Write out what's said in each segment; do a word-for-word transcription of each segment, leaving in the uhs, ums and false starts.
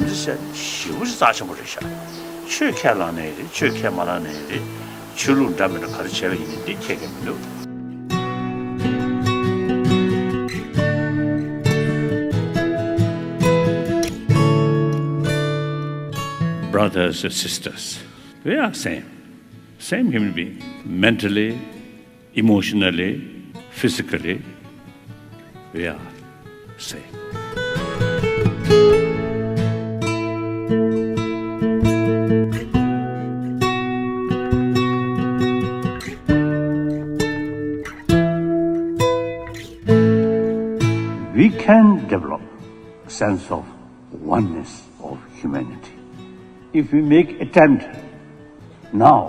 འདི་ཟེར་ཞེ་པོ་ཅིག་རྩ་ཆེན་པོ་རེད་ཤག་ཆོས་ཁས་བླངས་ནའི་རེད། ཆོས་ཁས་མ་བླངས་ནའི་རེད། ཆོས་ལུགས་འདྲ་མི་འདྲ་ག་རེ་བྱས་པ་ཡིན་ནའི་འདི་ཁྱད་ཀྱང་མི་འདུག Brothers and sisters, we are same, same human being, mentally, emotionally, physically, we are same. We can develop a sense of oneness of humanity if we make attempt now.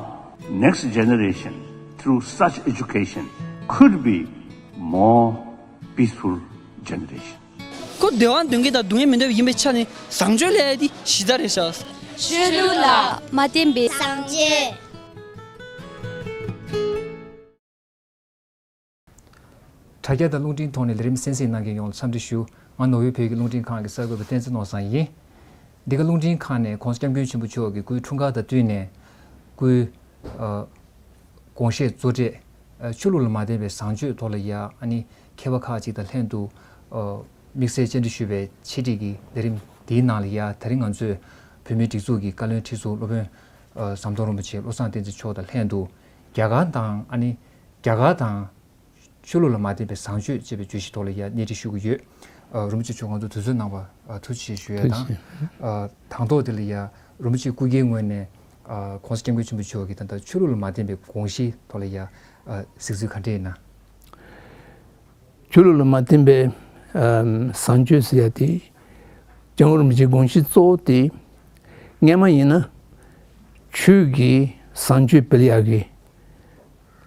Next generation, through such education, could be more peaceful generation. ཁོ་བདེ་བ་འདོད་མཁན་དང་སྡུག་བསྔལ་མི་འདོད་པ་ཡིན་པའི་ཆ་ནས་བཟང་སྤྱོད་ལས་ཡ་དེ་གཞི་རྩ་རེད་ཤག་ཆོས་ལུགས་ལ་མ་བརྟེན་པའི་བཟང་སྤྱོད། དྲ་རྒྱ་དང་རླུང་འཕྲིན་ཐོག་ནས་ལས་རིམ་གསན་གཟིགས་གནང་མཁན་ཡོངས་ལ་འཚམས་འདྲི་ཞུ། ང་ནོར་ཝེ་བོད་ཀྱི་རླུང་འཕྲིན་ཁང་གི་གསར་འགོད་པ་བསྟན་འཛིན་ནོར་བཟང་ཡིན། འདི་ག་རླུང་འཕྲིན་ཁང་ནས་༸གོང་ས་༸སྐྱབས་མགོན་ཆེན་པོ་མཆོག་གི་སྐུའི་འཁྲུངས་སྐར་དང་བསྟུན་ནས་སྐུའི་ཨ་དགོངས་བཞེད་གཙོ་གྲས་ཨ་ཆོས་ལུགས་ལ་མ་བརྟེན་པའི་བཟང་སྤྱོད་ཐོག་ལ་ཡ་ཨ་ནི་མཁས་པ་ཁག་ཅིག་དང་ལྷན་དུ་ཨ་དམིགས་བསལ་བཅར་འདྲི་ཞུས་པའི་འཆད་ཁྲིད་ཀྱི་ལས་རིམ་འདིའི་ནང་ལ་ཡ་དེ་རིང་ང་ཚོས་བོད་མིའི་སྒྲིག་འཛུགས་ཀྱི་བཀའ་བློན་ཁྲི་ཟུར་སློབ་དཔོན་ཨ་ཟམ་གདོང་རིན་པོ་ཆེ་བློ་བཟང་བསྟན་འཛིན་མཆོག་དང་ལྷན་དུ་རྒྱ་གར་དང་ཨ་ནི་རྒྱ་གར་དང་། ཆོས་ལུགས་ལ་མ་བརྟེན་པའི་བཟང་སྤྱོད་ཅེས་པའི་བརྗོད་གཞི་ཐོག་ལ་ཡ་སྣེ་ཁྲིད་ཞུ་གི་ཡོད། ཨ་རིན་པོ་ཆེ་མཆོག་ང་ཚོ་དུས་ཚོད་གནང་བར་ཨ་ཐུགས་རྗེ་ཆེ་ཞུ་ཡ་དང་། ཐུགས་རྗེ་ཆེ། ཨ་དང་ཐོག་དེ་ལ་ཡ་རིན་པོ་ཆེ་སྐུ་སྒེར་ངོས་ནས་ཨ་༸གོང་ས་༸སྐྱབས་མགོན་ཆེན་པོ་མཆོག་གིས་ད་ལྟ་ཆོས་ལུགས་ལ་མ་བརྟེན་པའི་དགོངས་གཞི་ཐོག་ལ་ཡ་ཨ་གཟིགས་ཚུལ་ག་འདྲ་ཡིན་ན། ཆོས་ལུགས་ལ་མ་བརྟེན་པའི་ཨ་བཟང་སྤྱོད་ཟེར་ཡ་དེ་༸སྐྱབས་མགོན་རིན་པོ་ཆེའི་དགོངས་གཞི་གཙོ་བོ་དེ་སྔོན་མ་ཡིན་ན་ཆོས་ཀྱི་བཟང་སྤྱོད་སྤེལ་ཡག་གི་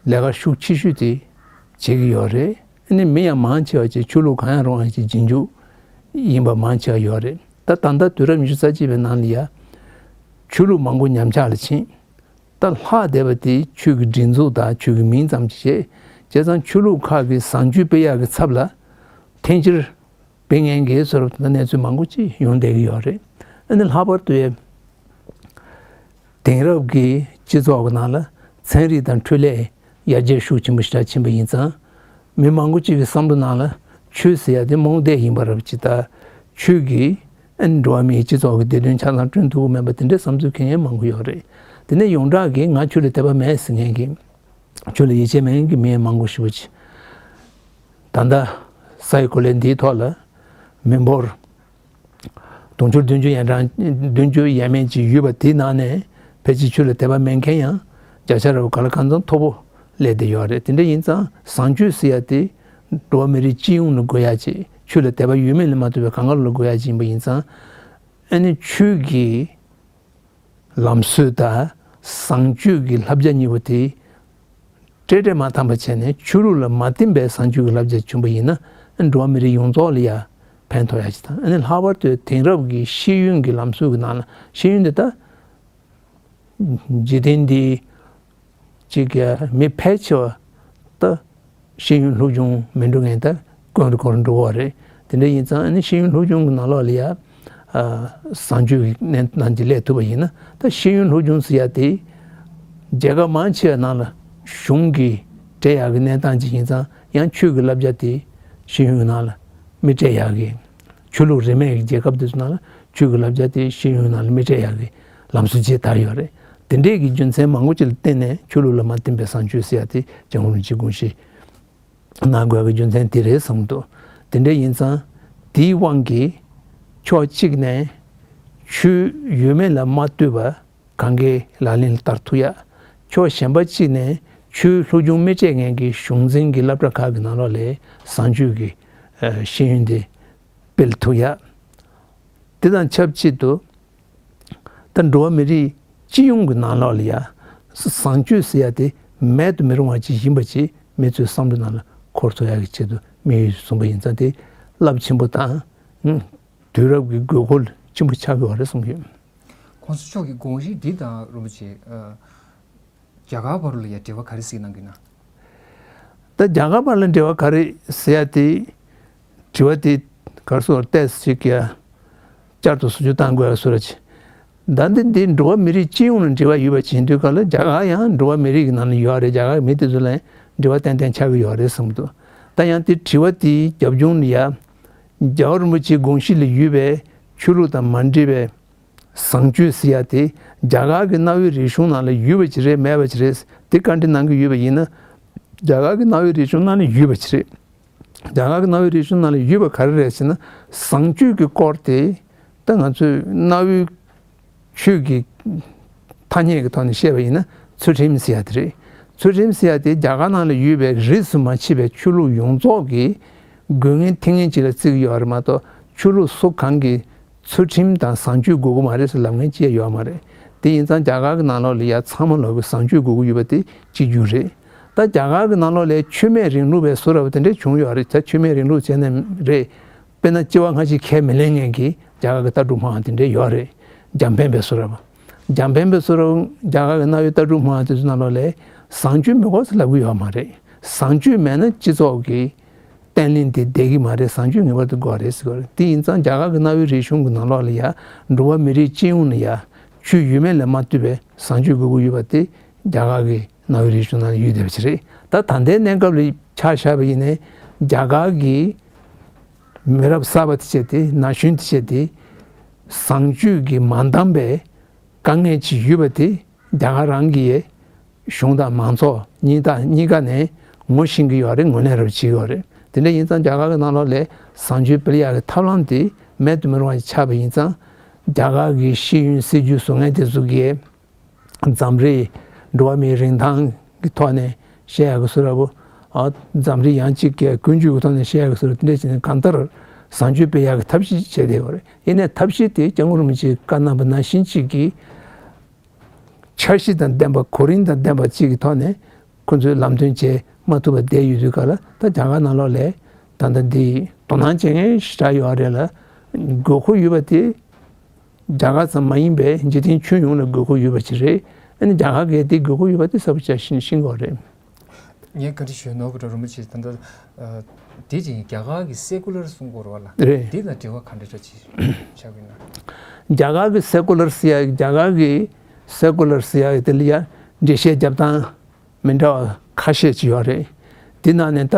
ལས་ཀ་ཤུགས་ཆེ་ཤོས་དེ་བྱེད་ཀྱི་ཡོད་རེད། ཨ་ནི་མི་ཡང་མང་ཆེ་བ་ཅིག་ཆོས་ལུགས་གང་ཡང་རུང་བ་ཅིག་རྗེས་འཇུག་ཡིན་པ་མང་ཆེ་བ་ཡོད་རེད། ད་ད་ལྟ་དུས་རབས་ཉི་ཤུ་རྩ་གཅིག་པའི་ནང་ལ་ཡ་ཆོས་ལུགས་མང་པོ་ཉམས་ཆག་ལ་ཕྱིན། ད་ལྷག་བསྡད་པ་དེ་ཆོས་ཀྱི་སྒྲིག་འཛུགས་དང་ཆོས་ཀྱི་མིང་ཙམ་ཞིག་བྱས། བྱས་ཙང་ཆོས་ལུགས་ཁག་གི་བཟང་སྤྱོད་སྤེལ་ཡག་གི་ཚབ་ལ་འཐེན་འཁྱེར་སྤེལ་མཁན་གྱི་བཟོ་འདྲ་གནས་ཚུལ་མང་པོ་ཅིག་ཡོང་བསྡད་ཀྱི་ཡོད་རེད། ཨ་ནི་ལྷག་པར་དུ་ཡ། དེང་རབས་ཀྱི་སྤྱི་ཚོགས་ཀྱི་ནང་ལ་ཚན་རིག་དང་འཕྲུལ་ལས་ཡར་རྒྱས་ཤུགས་ཆེན་པོ་ཞེ་དྲག་ཕྱིན་པ་ཡིན་ཙང་། མི་མང་པོ་གཅིག་གི་བསམ་བློ་ནང་ལ་ཆོས་ཟེར་ཡ་དེ་རྨོངས་དད་ཡིན་པ་རབ་ཅིག་དང་། ཆོས་ཀྱིས་ཨ་ནི་འགྲོ་བ་མིའི་སྤྱི་ཚོགས་ཀྱི་བདེ་དོན་ཆ་ཚང་བསྐྲུན་ཐུབ་ཀྱི་མེད་པ་དེ་འདྲའི་བསམ་ཚུལ་འཁྱེར་མཁན་མང་པོ་ཡོད་རེད། དེ་ནས་ཡོངས་གྲགས་ཀྱིས་ང་ཆོས་ལ་དད་པ་མེད་ཟེར་མཁན་གྱི། ཆོས་ལ་ཡིད་ཆེས་མེད་མཁན་གྱི་མི་མང་པོ་ཞེ་པོ་ཅིག་ད་ལྟ་ས་ཡི་གོ་ལའི་འདིའི་ཐོག་ལ་མི་འབོར་དུང་ཕྱུར་བདུན་ཅུ་ཡན་གྲངས་བདུན་ཅུ་ཡས་མས་ཅིག་ཡོད་པ་དེའི་ནང་ནས་ཕལ་ཆེར་ཆོས་ལ་དད་པ་མེད་མཁན་ཡང་བརྒྱ་ཆ་རེ་བ་ག་ལ་གང་འཚམ་མཐོ་པོ་སླེབས་བསྡད་ཡོད་རེད། དེ་འདྲ་ཡིན་ཙང་བཟང་སྤྱོད་ཟེར་ཡ་དེ་འགྲོ་བ་མི་རིགས་སྤྱི་ཡོངས་ལ་དགོས་ཡ་ཅིག་ཆོས་ལ་དད་པ་ཡོད་མེད་ལ་མ་ལྟོས་པའི་གང་ག་ལ་དགོས་ཡ་ཅིག་ཡིན་པ་ཡིན་ཙང་། ཨ་ནི་ཆོས་ཀྱི་ལམ་སྲོལ་དང་བཟང་སྤྱོད་ཀྱི་བསླབ་བྱ་གཉིས་པོ་དེ་འདྲེས་འདྲེས་མ་འཐམ་པ་བྱས་ནས་ཆོས་ལུགས་ལ་མ་བརྟེན་པའི་བཟང་སྤྱོད་ཀྱི་བསླབ་བྱ་བྱུང་པ་ཡིན་ན་འགྲོ་བ་མི་རིགས་ཡོངས་རྫོགས་ལ་ཡང་ཕན་ཐོགས་ཡ་ཞིག་དང་། ཨ་ནི་ལྷག་པར་དུ་དེང་རབས་ཀྱི་ཤེས་ཡོན་གྱི་ལམ་སྲོལ་གྱི་ནང་ལ་ཤེས་ཡོན་དེ་ད་འཇིག་རྟེན་འདི་གཅིག་གི་མི་ཕལ་ཆེ་བ་ད་ཤེས་ཡོན་སློབ་སྦྱོང་མི་འགྲོ་མཁན་ད་དཀོན་རུ་དཀོན་རུ་འགྲོ་གི་རེད། དེ་འདྲ་ཡིན་ཙང་ཨ་ནི་ཤེས་ཡོན་སློབ་སྦྱོང་གི་ནང་ལོགས་ལ་ཡ་ཨ་བཟང་སྤྱོད་ཀྱི་གནས་སྟངས་ཅིག་སླེབས་ཐུབ་པ་ཡིན་ན། ད་ཤེས་ཡོན་སློབ་སྦྱོང་ཟེར་ཡ་དེ་རྒྱལ་ཁབ་མང་ཆེ་བ་ནང་ལ་གཞུང་གིས་སྤྲད་ཡག་གི་གནས་སྟངས་ཅིག་ཡིན་ཙང་། ཡང་ཆོས་ཀྱི་བསླབ་བྱ་དེ་ཤེས་ཡོན་གྱི་ནང་ལ་མི་སྤྲད་ཡག་གི། ཆོས་ལུགས་རིས་མེད་ཀྱི་རྒྱལ་ཁབ་དེ་ཚོ་ནང་ལ་ཆོས་ཀྱི་བསླབ་བྱ་དེ་ཤེས་ཡོན་ནང་ལ་མི་སྤྲད་ཡག་གི་ལམ་སྲོལ་ཅིག་དར་ཡོད་རེད། དེ་འདྲས་ཀྱི་རྒྱུ་མཚན་མང་པོ་ཅིག་ལ་བརྟེན་ནས་ཆོས་ལུགས་ལ་མ་བརྟེན་པའི་བཟང་སྤྱོད་ཟེར་ཡ་དེ་སྐྱབས་མགོན་རིན་པོ་ཆེས་དགོངས་བཞེས་གནང་དགོས་ཀྱི་རྒྱུ་མཚན་དེ་རེད་བསམ་འདུག་དེ་འདྲས་ཡིན་ཙང་དེའི་དབང་གིས་ཕྱོགས་གཅིག་ནས་ཆོས་ཡོད་མེད་ལ་མ་ལྟོས་པར་གང་གའི་ལག་ལེན་ལ་བསྟར་ཐུབ་ཡ། ཕྱོགས་གཞན་པ་གཅིག་ནས་ཆོས་སློབ་སྦྱོང་མི་སྤྲད་མཁན་གྱི་གཞུང་འཛིན་གྱི་སློབ་གྲྭ་ཁག་གི་ནང་ལོགས་ལ་བཟང་སྤྱོད་ཀྱི་ཨ་ཤེས་ཡོན་དེ་སྤེལ་ཐུབ་ཡ། དེ་དང་ཆབས་ཅིག་ཏུ་ད་འགྲོ་བ་མི་རིགས་སྤྱི་ཡོངས་ཀྱི་ནང་ལོགས་ལ་ཡ་བཟང་སྤྱོད་ཟེར་ཡ་དེ་མེད་དུ་མི་རུང་བ་ཅིག་ཡིན་པ་ཅིག་མི་ཚོའི་བསམ་བློ་ནང་ལ་འཁོར་ཐུབ་ཡ་གི་ཆེད་དུ་དམིགས་ཡུལ་བཟུང་པ་ཡིན་ཙང་དེ་རླབས་ཆེན་པོ་དང་དུས་རབས་ཀྱི་དགོས་མཁོ་ཆེན་པོ་ཆགས་ཀྱི་ཡོད་རེད་གསུངས་ཡོད། ༸གོང་ས་མཆོག་གི་དགོངས་གཞི་འདི་དང་རིན་པོ་ཆེ་ཨ་རྒྱ་གར་བར་ལ་ཡ་འབྲེལ་བ་ག་རེ་གཟིགས་གནང་གི་ན། ད་རྒྱ་གར་བར་ལ་འབྲེལ་བ་ག་རེ་ཟེར་ཡ་དེ་དྲི་བ་དེ་ག་རེ་ཟེར་ཏོག་ཙམ་ཅིག་ཡ་ བསྐྱར་དུ་ཟུར་ཞུགས་བཏང་དགོས་པ་བཟོ་འདྲ་ཅིག་ད་འདི་འདི་འགྲོ་བ་མི་རིགས་སྤྱི་ཡོངས་ལ་འབྲེལ་བ་ཡོད་པ་ཅིག་ཡིན་དུས་ག་ལ། རྒྱ་གར་ཡང་འགྲོ་བ་མི་རིགས་ཀྱི་ནང་ལ་ཡོད་རེད། རྒྱ་གར་མི་དེ་ཚོ་ལ་འབྲེལ་བ་ཏན་ཏན་ཆགས་ཀྱི་ཡོད་རེད་བསམ་གྱི་འདུག་ད་ཡང་དེ་དྲི་བ་དེའི་རྒྱབ་ལྗོངས་ལ་ཡ། རྒྱལ་བ་རིན་པོ་ཆེའི་དགོངས་གཞི་ལ་ཡོད་པའི་ཆོས་ལུགས་དང་མ་འདྲེས་པའི་བཟང་སྤྱོད་ཟེར་ཡ་དེ་རྒྱ་གར་གྱི་གནའ་བོའི་རིག་གཞུང་ནང་ལ་ཡོད་པ་ཅིག་རེད་མེད་པ་ཅིག་རེད། དེ་བཀའ་འདྲི་གནང་གི་ཡོད་པ་ཡིན་ན། རྒྱ་གར་གྱི་གནའ་བོའི་རིག་གཞུང་ནང་ལ་ཡོད་པ་ཅིག་རེད། རྒྱ་གར་གྱི་གནའ་བོའི་རིག་གཞུང་ནང་ལ་ཡོད་པ་ག་རེ་རེད་ཟེར་ན། བཟང་སྤྱོད་ཀྱི་སྐོར་དེ། ད་ང་ཚོས་གནའ་བོའི་ཆོས་ཀྱི་ཐ་སྙད་ཀྱི་ཐོག་ནས་བཤད་པ་ཡིན་ན་ཚུལ་ཁྲིམས་ཟེར་ཡ་དེ་རེད། ཚུལ་ཁྲིམས་ཟེར་ཡ་དེ་རྒྱ་གར་ནང་ལ་ཡོད་པའི་རིས་སུ་མ་ཆད་པའི་ཆོས་ལུགས་ཡོངས་རྫོགས་ཀྱི་དགོས་ངེས་ཐིག་ངེས་ཅིག་ལ་བརྩི་གི་ཡོད་རེད་མ་གཏོགས། ཆོས་ལུགས་སུ་གང་གིས་ཚུལ་ཁྲིམས་དང་བཟང་སྤྱོད་དགོས་ཀྱི་མ་རེད་ཟེར་ལབ་མཁན་ཅི་ཡང་ཡོད་མ་རེད། དེ་ཡིན་ཙང་རྒྱ་གར་གྱི་ནང་ལོགས་ལ་ཡ་ཚང་མ་ལོག་གི་བཟང་སྤྱོད་དགོས་ཀྱི་ཡོད་པ་དེ་གཅིག་གྱུར་རེད། ད་རྒྱ་གར་གྱི་ནང་ལོགས་ལ་ཆོས་མེད་རིང་ལུགས་པའི་བཟོ་འདྲ་པོ་དེ་འདྲ་བྱུང་ཡོད་རེད། ད་ཆོས་མེད་རིང་ལུགས་བྱས་ནས་རེད། དཔེར་ན་སྐྱེ་བ་སྔ་ཕྱི་ཁས་མི་ལེན་མཁན་གྱི་རྒྱ་གར་གྱི་ལྟ་གྲུབ་སྨྲ་བ་དེ་འདྲ་ཡོད་རེད། འཇམ་དཔལ་དཔེ་བཟོ་འདྲ་པོ། འཇམ་དཔལ་དཔེ་བཟོ་འདྲ་པོ་རྒྱ་གར་གྱི་གནའ་བོའི་ལྟ་གྲུབ་སྨྲ་བ་དེ་ཚོ་ནང་ལོགས་ལ་བཟང་སྤྱོད་མི་དགོས་ཟེར་ལབ་ཀྱི་ཡོད་མ་རེད། བཟང་སྤྱོད་མེད་ན་སྤྱི་ཚོགས་ཀྱི་བརྟན་ལྷིང་དེ་བསྡད་ཀྱི་མ་རེད། བཟང་སྤྱོད་ངེས་པར་དུ་དགོས་རེད་ཟེར་གྱི་ཡོད་རེད། དེ་ཡིན་ཙང་རྒྱ་གར་གྱི་གནའ་བོའི་རིག་གཞུང་གི་ནང་ལོགས་ལ་ཡ། འགྲོ་བ་མི་རིགས་སྤྱི་ཡོངས་ལ་ཡ། ཆོས་ཡོད་མེད་ལས་མ་ལྟོས་པའི་བཟང་སྤྱོད་དགོས་ཀྱི་ཡོད་པ་དེ་རྒྱ་གར་གྱི་གནའ་བོའི་རིག་གཞུང་ནང་ཡོད་བསྡད་པ་ཅིག་རེད། ད་ད་ལྟའི་གནས་སྐབས་ལ་ཆ་བཞག་པ་ཡིན་ནའི་རྒྱ་གར་གྱི་མི་རབས་གསར་པ་དེ་བྱས་ཏེ་ན་གཞོན་དེ་བྱས་ཏེ་བཟང་སྤྱོད་ཀྱིས་མ་འདང་བའི་དཀའ་ངལ་ཅིག་ཡོད་པ་དེ་རྒྱ་གར་རང་གི་གཞུང་དང་མང་ཚོགས་གཉིས་དང་གཉིས་ཀ་ནས་ངོ་ཤེས་ཀྱི་ཡོད་རེད། ངོས་ལེན་རེ་བྱེད་ཀྱི་ཡོད་རེད། དེ་འདྲ་ཡིན་ཙང་རྒྱ་གར་གྱི་ནང་ལོགས་ལ་བཟང་སྤྱོད་སྤེལ་ཡག་གི་ཐབས་ལམ་དེ་མེད་དུ་མི་རུང་བ་ཆགས་པ་ཡིན་ཙང་། རྒྱ་གར་གྱི་ཤེས་ཡོན་སྲིད་ཇུས་བཟོ་མཁན་དེ་ཚོ་གིས་འཛམ་རིག་འགྲོ་བ་མིའི་རིན་ཐང་གི་ཐོག་ནས་བཤད་ཡག་གི་བཟོ་འདྲ་པོ། ཨ། འཛམ་རིག་ཡང་གཅིག་གི་ཀུན་སྤྱོད་ཀྱི་ཐོག་ནས་བཤད་ཡག་གི་བཟོ་འདྲ། དེ་འདྲ་བྱས་ནས་གང་ལྟར་བཟང་སྤྱོད་སྤེལ་ཡག་གི་ཐབས་ཤེས་བྱས་བསྡད་ཡོད་རེད། ཡིན་ནའི་ཐབས་ཤེས་དེ་སྐྱབས་མགོན་རིན་པོ་ཆེས་བཀའ་གནང་བ་ནང་བཞིན་གཅིག་གིས་འཆར་གཞི་དང་ལྡན་པ། གོ་རིམ་དང་ལྡན་པ་གཅིག་གི་ཐོག་ནས་ཁོ་ཚོས་ལམ་སྟོན་བྱེད་མ་ཐུབ་པ་བསྡད་ཡོད་དུས་ག་ལ། ད་རྒྱ་གར་ནང་ལོགས་ལ་ད་ལྟ་འདི་དོ་སྣང་བྱེད་མཁན་ཞེ་དྲག་ཡོད་རེད་ལ། དགོས་མཁོ་ཡོད་པ་དེ་རྒྱ་གར་ཙམ་མ་ཡིན་པའི་འཇིག་རྟེན་ཁྱོན་ཡོངས་ལ་དགོས་མཁོ་ཡོད་པ་ཅིག་རེད། ཨ་ནི་རྒྱ་གར་གས་དེ་དགོས་མཁོ་ཡོད་པ་དེ་གསལ་པོ་ཆ་བཞག་ཤེས་ཀྱི་ཡོད་རེད། ངས་བཀའ་འདྲི་ཞུ་ནོར་བུ་གྲགས་རིན་པོ་ཆེ། ད་ལྟ་ཨ་དེ་བཞིན་རྒྱ་གར་གྱི་སེ་ཀུ་ལར་གསུང་གི་ཡོད་རེད་པ་ལ། རེད། དེ་དང་འབྲེལ་བ་ག་འདྲ་འདྲ་ཅིག་ཆགས་ཀྱི་ན། རྒྱ་གར་གྱི་སེ་ཀུ་ལར་ཟེར་ཡ། རྒྱ་གར་གྱི་སེ་ཀུ་ལར་ཟེར་ཡ་དེ་ལ་ཡ་འགྲེལ་བཤད་རྒྱབ་སྟངས་མི་འདྲ་བ་ཁ་ཤས་ཅིག་ཡོད་རེད། དེ་ནང་ནས་ད་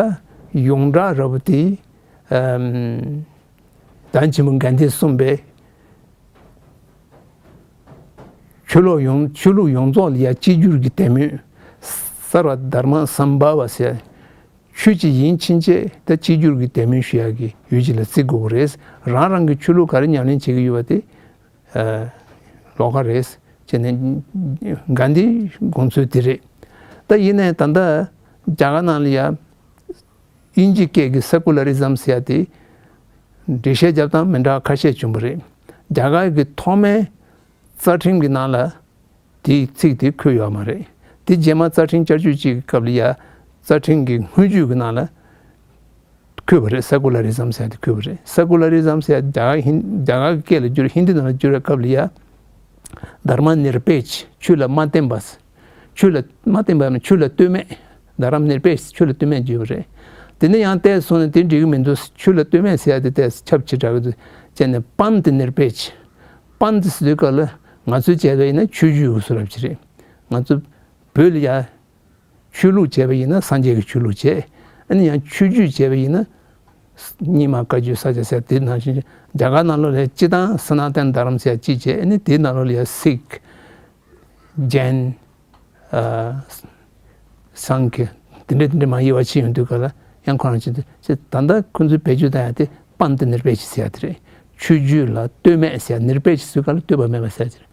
ཡོངས་གྲགས་འདྲ་པོ་དེ། ཨམ། བདག་ཆེན་པོ་གྷན་དྷིས་གསུངས་པའི་ཆོས་ལུགས་ཡོངས། ཆོས་ལུགས་ཡོངས་རྫོགས་ལ་ཡ་གཅིག་གྱུར་གྱི་དད་མོས། སརྦ་དྷརྨ་སམ་བྷ་ཝ་ཟེར། ཆོས་གཅིག་ཡིན་ཕྱིན་ཆད་ད་གཅིག་གྱུར་གྱི་དད་མོས་ཞུ་ཡག་གི་ཡུལ་གཅིག་ལ་བརྩི་དགོས་ཀྱི་རེད། རང་རང་གི་ཆོས་ལུགས་ག་རེ་ཉམས་ལེན་བྱེད་ཀྱི་ཡོད་པ་དེ་ཨ་ལོགས་ཀ་རེད་ཅེས་ནས་གྷན་དྷིའི་དགོངས་ཚུལ་དེ་རེད། ད་ཡིན་ནའི་ད་ལྟ་རྒྱ་གར་ནང་ལ་ཡ་དབྱིན་ཇི་སྐད་ཀྱི་སེ་ཀུ་ལ་རི་ཛམ་ཟེར་ཡ་དེ་འགྲེལ་བཤད་རྒྱབ་སྟངས་མི་འདྲ་ཁ་ཤས་བྱུང་བ་རེད། རྒྱ་གར་གྱི་ཐོག་མའི་རྩ་ཁྲིམས་ཀྱི་ནང་ལ་དེའི་ཚིག་དེ་འཁོད་ཡོད་མ་རེད། དེ་རྗེས་མ་རྩ་ཁྲིམས་བསྐྱར་བཅོས་གཅིག་གི་སྐབས་ལ་ཡ་རྩ་ཁྲིམས་ཀྱི་སྔོན་ཇུས་ཀྱི་ནང་ལ་འཁོད་པ་རེད། སེ་ཀུ་ལ་རི་ཛམ་ཟེར་ཡ་དེ་འཁོད་པ་རེད། སེ་ཀུ་ལ་རི་ཛམ་ཟེར་ཡ་རྒྱ་གར་ཧིན། རྒྱ་གར་གྱི་སྐད་ལ་བསྒྱུར། ཧིན་དི་ནང་ལ་བསྒྱུར་བའི་སྐབས་ལ་ཡ་དྷརྨ་ནིར་པེཁ་ཆ། ཆོས་ལ་མ་བརྟེན་པ། ཆོས་ལ་མ་བརྟེན་པ་ཡང་ན་ཆོས་ལ་ལྟོས་མེད། དྷརྨ་ནིར་པེཁ་ཆ། ཆོས་ལ་ལྟོས་མེད་བརྗོད་པ་རེད། དེ་ནས་ཡང་ཏོག་ཙམ་སོང་ནས་དེ་འགྲིག་གི་མི་འདུག་ཆོས་ལ་ལྟོས་མེད་ཟེར་ཡ་དེ་ཏོག་ཙམ་ཁྱབ་ཆེ་དྲགས་ཀྱི་འདུག་ཅེས་ནས་པནྟ་ནིར་པེཁ་ཆ། པནྟ་ཟེར་དུས་སྐབས་ལ་ང་ཚོས་བྱས་པ་ཡིན་ན་ཆོས་བརྒྱུད་ཀྱི་བཟོ་འདྲ་ཅིག་རེད། ང་ཚོ་བོད་ལ་ཡ་ཆོས་ལུགས་བྱས་པ་ཡིན་ན་སངས་རྒྱས་ཀྱི་ཆོས་ལུགས་བྱས། ཨ་ནི་ཡང་ཆོས་བརྒྱུད་བྱས་པ་ཡིན་ན་རྙིང་མ་བཀའ་བརྒྱུད་ས་སྐྱ་ཟེར། དེ་ནང་བཞིན་རྒྱ་གར་ནང་ལོགས་ལ་སྤྱིར་བཏང་སི་ན་ཏན་དྷ་རམ་ཟེར་ཡ་གཅིག་བྱས། ཨ་ནི་དེའི་ནང་ལོགས་ལ་ཡ་སིག་ཇེན། ཨ། སང་ཁི། དེ་འདྲ་དེ་འདྲ་མ་དབྱེ་བ་ཕྱེ་ཡོང་དུས་སྐབས་ལ་ཡང་ཁོ་རང་ཚོས་དེ་ད་ལྟ་ཁོ་ཚོས་བེད་སྤྱོད་བཏང་ཡ་དེ་པནྟ་ནིར་པེཁ་ཆ་ཟེར་ཡ་དེ་རེད། ཆོས་བརྒྱུད་ལ་ལྟོས་མེད་ཟེར་ཡ། ནིར་པེཁ་ཆ་ཟེར་སྐབས་ལ་ལྟོས་པ་མེད་པ་ཟེར་ཡ་དེ་རེད།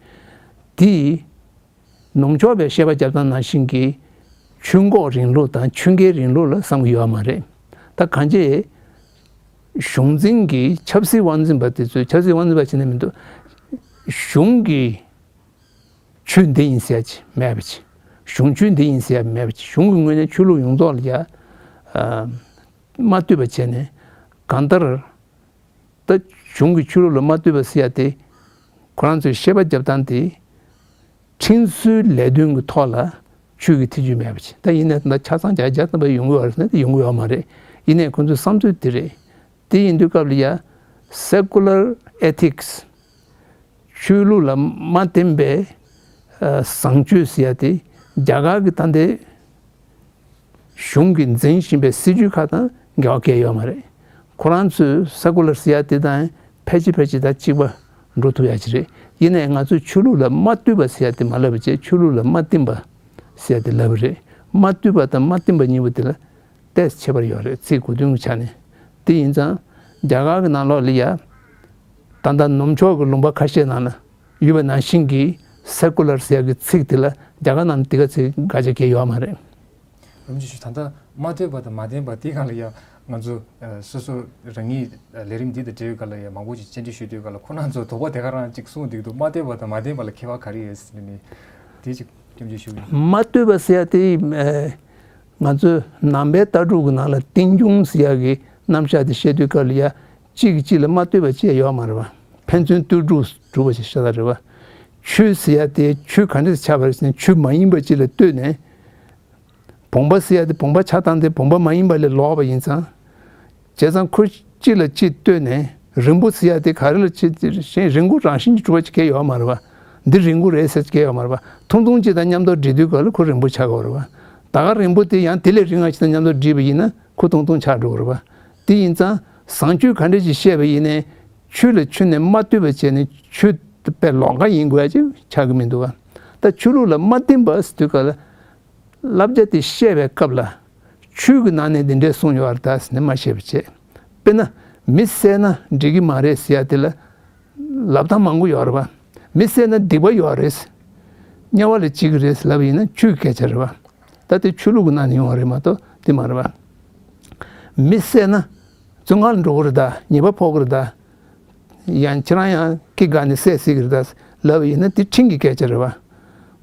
དེ་ནུབ་ཕྱོགས་པའི་བཤད་པ་རྒྱབ་སྟངས་ནང་བཞིན་གྱི་ཆོས་འགོག་རིང་ལུགས་དང་ཆོས་འགེལ་རིང་ལུགས་ལ་བསམ་གྱི་ཡོད་མ་རེད། ད་གང་ཅི་གཞུང་འཛིན་གྱི་ཆབ་སྲིད་དབང་འཛིན་པ་དེ་ཚོས། ཆབ་སྲིད་དབང་འཛིན་པ་བྱས་ནས་མི་འདུག་གཞུང་གི་ཆོས་འདི་ཡིན་ཟེར་ཡ་ཅིག་མེད་པ་ཅིག་གཞུང་ཆོས་འདི་ཡིན་ཟེར་ཡ་མེད་པ་ཅིག་གཞུང་གི་ངོས་ནས་ཆོས་ལུགས་ཡོངས་རྫོགས་ལ་ཡ་ཨ་མ་ལྟོས་པ་བྱས་ནས། གང་ལྟར་ད་གཞུང་གི་ཆོས་ལུགས་ལ་མ་ལྟོས་པ་ཟེར་ཡ་དེ་ཁོ་རང་ཚོའི་བཤད་པ་རྒྱབ་སྟངས་དེ་ཁྲིམས་སྲོལ་ལས་དོན་གྱི་ཐོག་ལ་ཆོས་ཀྱི་ཐེ་ཇུས་མེད་པ་ཅིག་ད་ཡིན་ནའི་ད་ཆ་ཚང་བརྒྱ་ཆ་བརྒྱ་ཐམ་པ་ཡོང་གི་ཡོད་རེད་ཟེར་ན་དེ་ཡོང་གི་ཡོད་མ་རེད། ཡིན་ནའི་ཁོ་ཚོའི་བསམ་ཚུལ་དེ་རེད། དེ་ཡིན་དུས་སྐབས་ལ་ཡ་སེ་ཀུ་ལར་ཨེ་ཐིག་སི་ ཆོས་ལུགས་ལ་མ་བརྟེན་པའི་ཨ་བཟང་སྤྱོད་ཟེར་ཡ་དེ་རྒྱ་གར་གྱི་ད་ལྟའི་གཞུང་གིས་འཛིན་བཞིན་པའི་སྲིད་ཇུས་ཁག་དང་འགལ་བ་གང་ཡོད་མ་རེད། ཁོ་རང་ཚོས་སེ་ཀུ་ལར་ཟེར་ཡ་དེ་དང་ཕལ་ཆེར་ཕལ་ཆེར་ད་གཅིག་པ་འགྲོ་ཐུབ་ཡ་ཅིག་རེད། ཡིན་ནའི་ང་ཚོས་ཆོས་ལུགས་ལ་མ་ལྟོས་པ་ཟེར་ཡ་དེ་མ་ལབ་པ་བྱས། ཆོས་ལུགས་ལ་མ་བརྟེན་པ་ཟེར་ཡ་དེ་ལབ་པ་རེད། མ་ལྟོས་པ་དང་མ་བརྟེན་པ་གཉིས་པོ་དེ་ལ་ཏོག་ཙམ་ཁྱད་པར་ཡོད་རེད། ཚིག་གོ་དོན་གྱི་ཆ་ནས། དེ་ཡིན་ཙང་རྒྱ་གར་གྱི་ནང་ལོགས་ལ་ཡ་ད་ལྟ་ནུབ་ཕྱོགས་ཀྱི་ལུང་པ་ཁ་ཤས་ནང་ལ་ཡོད་པ་ནང་བཞིན་གྱི་སེ་ཀུ་ལར་ཟེར་ཡ་གི་ཚིག་དེ་ལ་རྒྱ་གར་ནང་ལ་དེ་ག་ཚིག་ག་ཅིག་གང་ཡོད་མ་རེད། རིན་པོ་ཆེ་མཆོག་ད་ལྟ་མ་ལྟོས་པ་དང་མ་བརྟེན་པ་དེའི་སྒང་ལ་ཡ་ང་ཚོ་ཨ་སོ་སོ་རང་ཉིད་ལས་རིམ་འདི་དང་འབྲེལ་བའི་སྒང་ལ་ཡ་མང་པོ་ཅིག་བཅར་འདྲི་ཞུས་དུས་སྒང་ལ་ཁོ་རང་ཚོ་དོགས་པ་དེ་ག་རང་ཅིག་གསུངས་འདུག་འདུག་མ་ལྟོས་པ་དང་མ་བརྟེན་པ་ལ་ཁྱད་པར་ག་རེ་ཡོད་ཟེར་ནས་དེ་ཅིག་སྐྱོན་བརྗོད་ཞུ་གི་ཡིན། མ་ལྟོས་པ་ཟེར་ཡ་དེ་ཨ་ང་ཚོའི་ནང་པའི་ལྟ་གྲུབ་ཀྱི་ནང་ལ་རྟེན་འབྱུང་ཟེར་ཡ་གི་རྣམ་གཞག་དེ་བཤད་དུས་སྐབས་ལ་ཡ་གཅིག་གིས་གཅིག་ལ་མ་ལྟོས་པ་བྱས་ཡོད་མ་རེད་པ། ཕན་ཚུན་ལྟོས་གྲུབ་གྲུབ་པ་ཞིག་ཤ་སྟག་རེད་པ། ཆོས་ཟེར་ཡ་དེ་ཆོས་ག་འདྲ་ཆགས་པ་རེད་ཟེར་ན་ཆོས་མ་ཡིན་པ་ཅིག་ལ་ལྟོས་ནས། བུམ་པ་ཟེར་ཡ་དེ་བུམ་པ་ཆགས་སྟངས་དེ་བུམ་པ་མ་ཡིན་པ་ལས་ལོག་པ་ཡིན་ཙང་། བྱས་ཙང་ཁོ་གཅིག་ལ་གཅིག་ལྟོས་ནས་རིང་པོ་ཟེར་ཡ་དེ་ག་རེ་ལ་ཅིག་གཞན་རིང་པོ་རང་བཞིན་གྱིས་གྲུབ་པ་ཅིག་གང་ཡོད་མ་རེད་པ། འདི་རིང་པོ་རེད་ཟེར་ཅིག་གང་ཡོད་མ་རེད་པ། ཐུང་ཐུང་ཅིག་དང་མཉམ་དུ་སྒྲིག་དུས་སྐབས་ལ་ཁོ་རིང་པོ་ཆགས་ཀྱི་ཡོད་རེད་པ། ད་ག་རིང་པོ་དེ་ཡང་དེ་ལས་རིང་བ་ཞིག་དང་མཉམ་དུ་སྒྲིག་པ་ཡིན་ན་ཁོ་ཐུང་ཐུང་ཆགས་འགྲོ་གི་རེད་པ། དེ་ཡིན་ཙང་བཟང་སྤྱོད་ག་འདྲ་ཅིག་བཤད་པ་ཡིན་ནའི་ཆོས་ལ་ཆུ་ནས་མ་ལྟོས་པ་བྱས་ནས་ཆོས་དཔེ་ལོགས་ཀ་ཡིན་དགོས་ཡ་ཅིག་ཆགས་ཀྱི་མི་འདུག་པ། ད་ཆོས་ལུགས་ལ་མ་བརྟེན་པ་ཟེར་དུས་སྐབས་ལ། བསླབ་བྱ་དེ་བཤད་པའི་སྐབས་ལ་ཆོས་ཀྱི་ནང་ནས་འདི་འདྲས་གསུངས་ཡོད་རེད་ད་ཟེར་ནས་མ་བཤད་པ་བྱས། དཔེར་ན་མི་བསད་ན་འགྲིག་གི་མ་རེད་ཟེར་ཡ་དེ་ལ་ལབ་སྟངས་མང་པོ་ཡོད་རེད་པ། མི་བསད་ན་སྡིག་པ་ཡོད་རེད། དམྱལ་བ་ལ་སྐྱེ་གི་རེད་ལབ་པ་ཡིན་ན་ཆོས་ཀྱི་སྐད་ཆ་རེད་པ། ད་དེ་ཆོས་ལུགས་ཀྱི་ནང་ནས་ཡོང་བ་རེད་མ་གཏོགས་དེ་མ་རེད་པ། མི་བསད་ན་བཙོན་ཁང་ལ་འགྲོ་གི་རེད་ད། ཉེས་པ་ཕོག་གི་རེད་ད། ཡང་ཁྱེད་རང་ཡང་སྐྱེ་རྒ་ནས་བསད་སྲིད་ཀྱི་རེད་ད་ལབ་པ་ཡིན་ན་དེ་ཁྲིམས་ཀྱི་སྐད་ཆ་རེད་པ།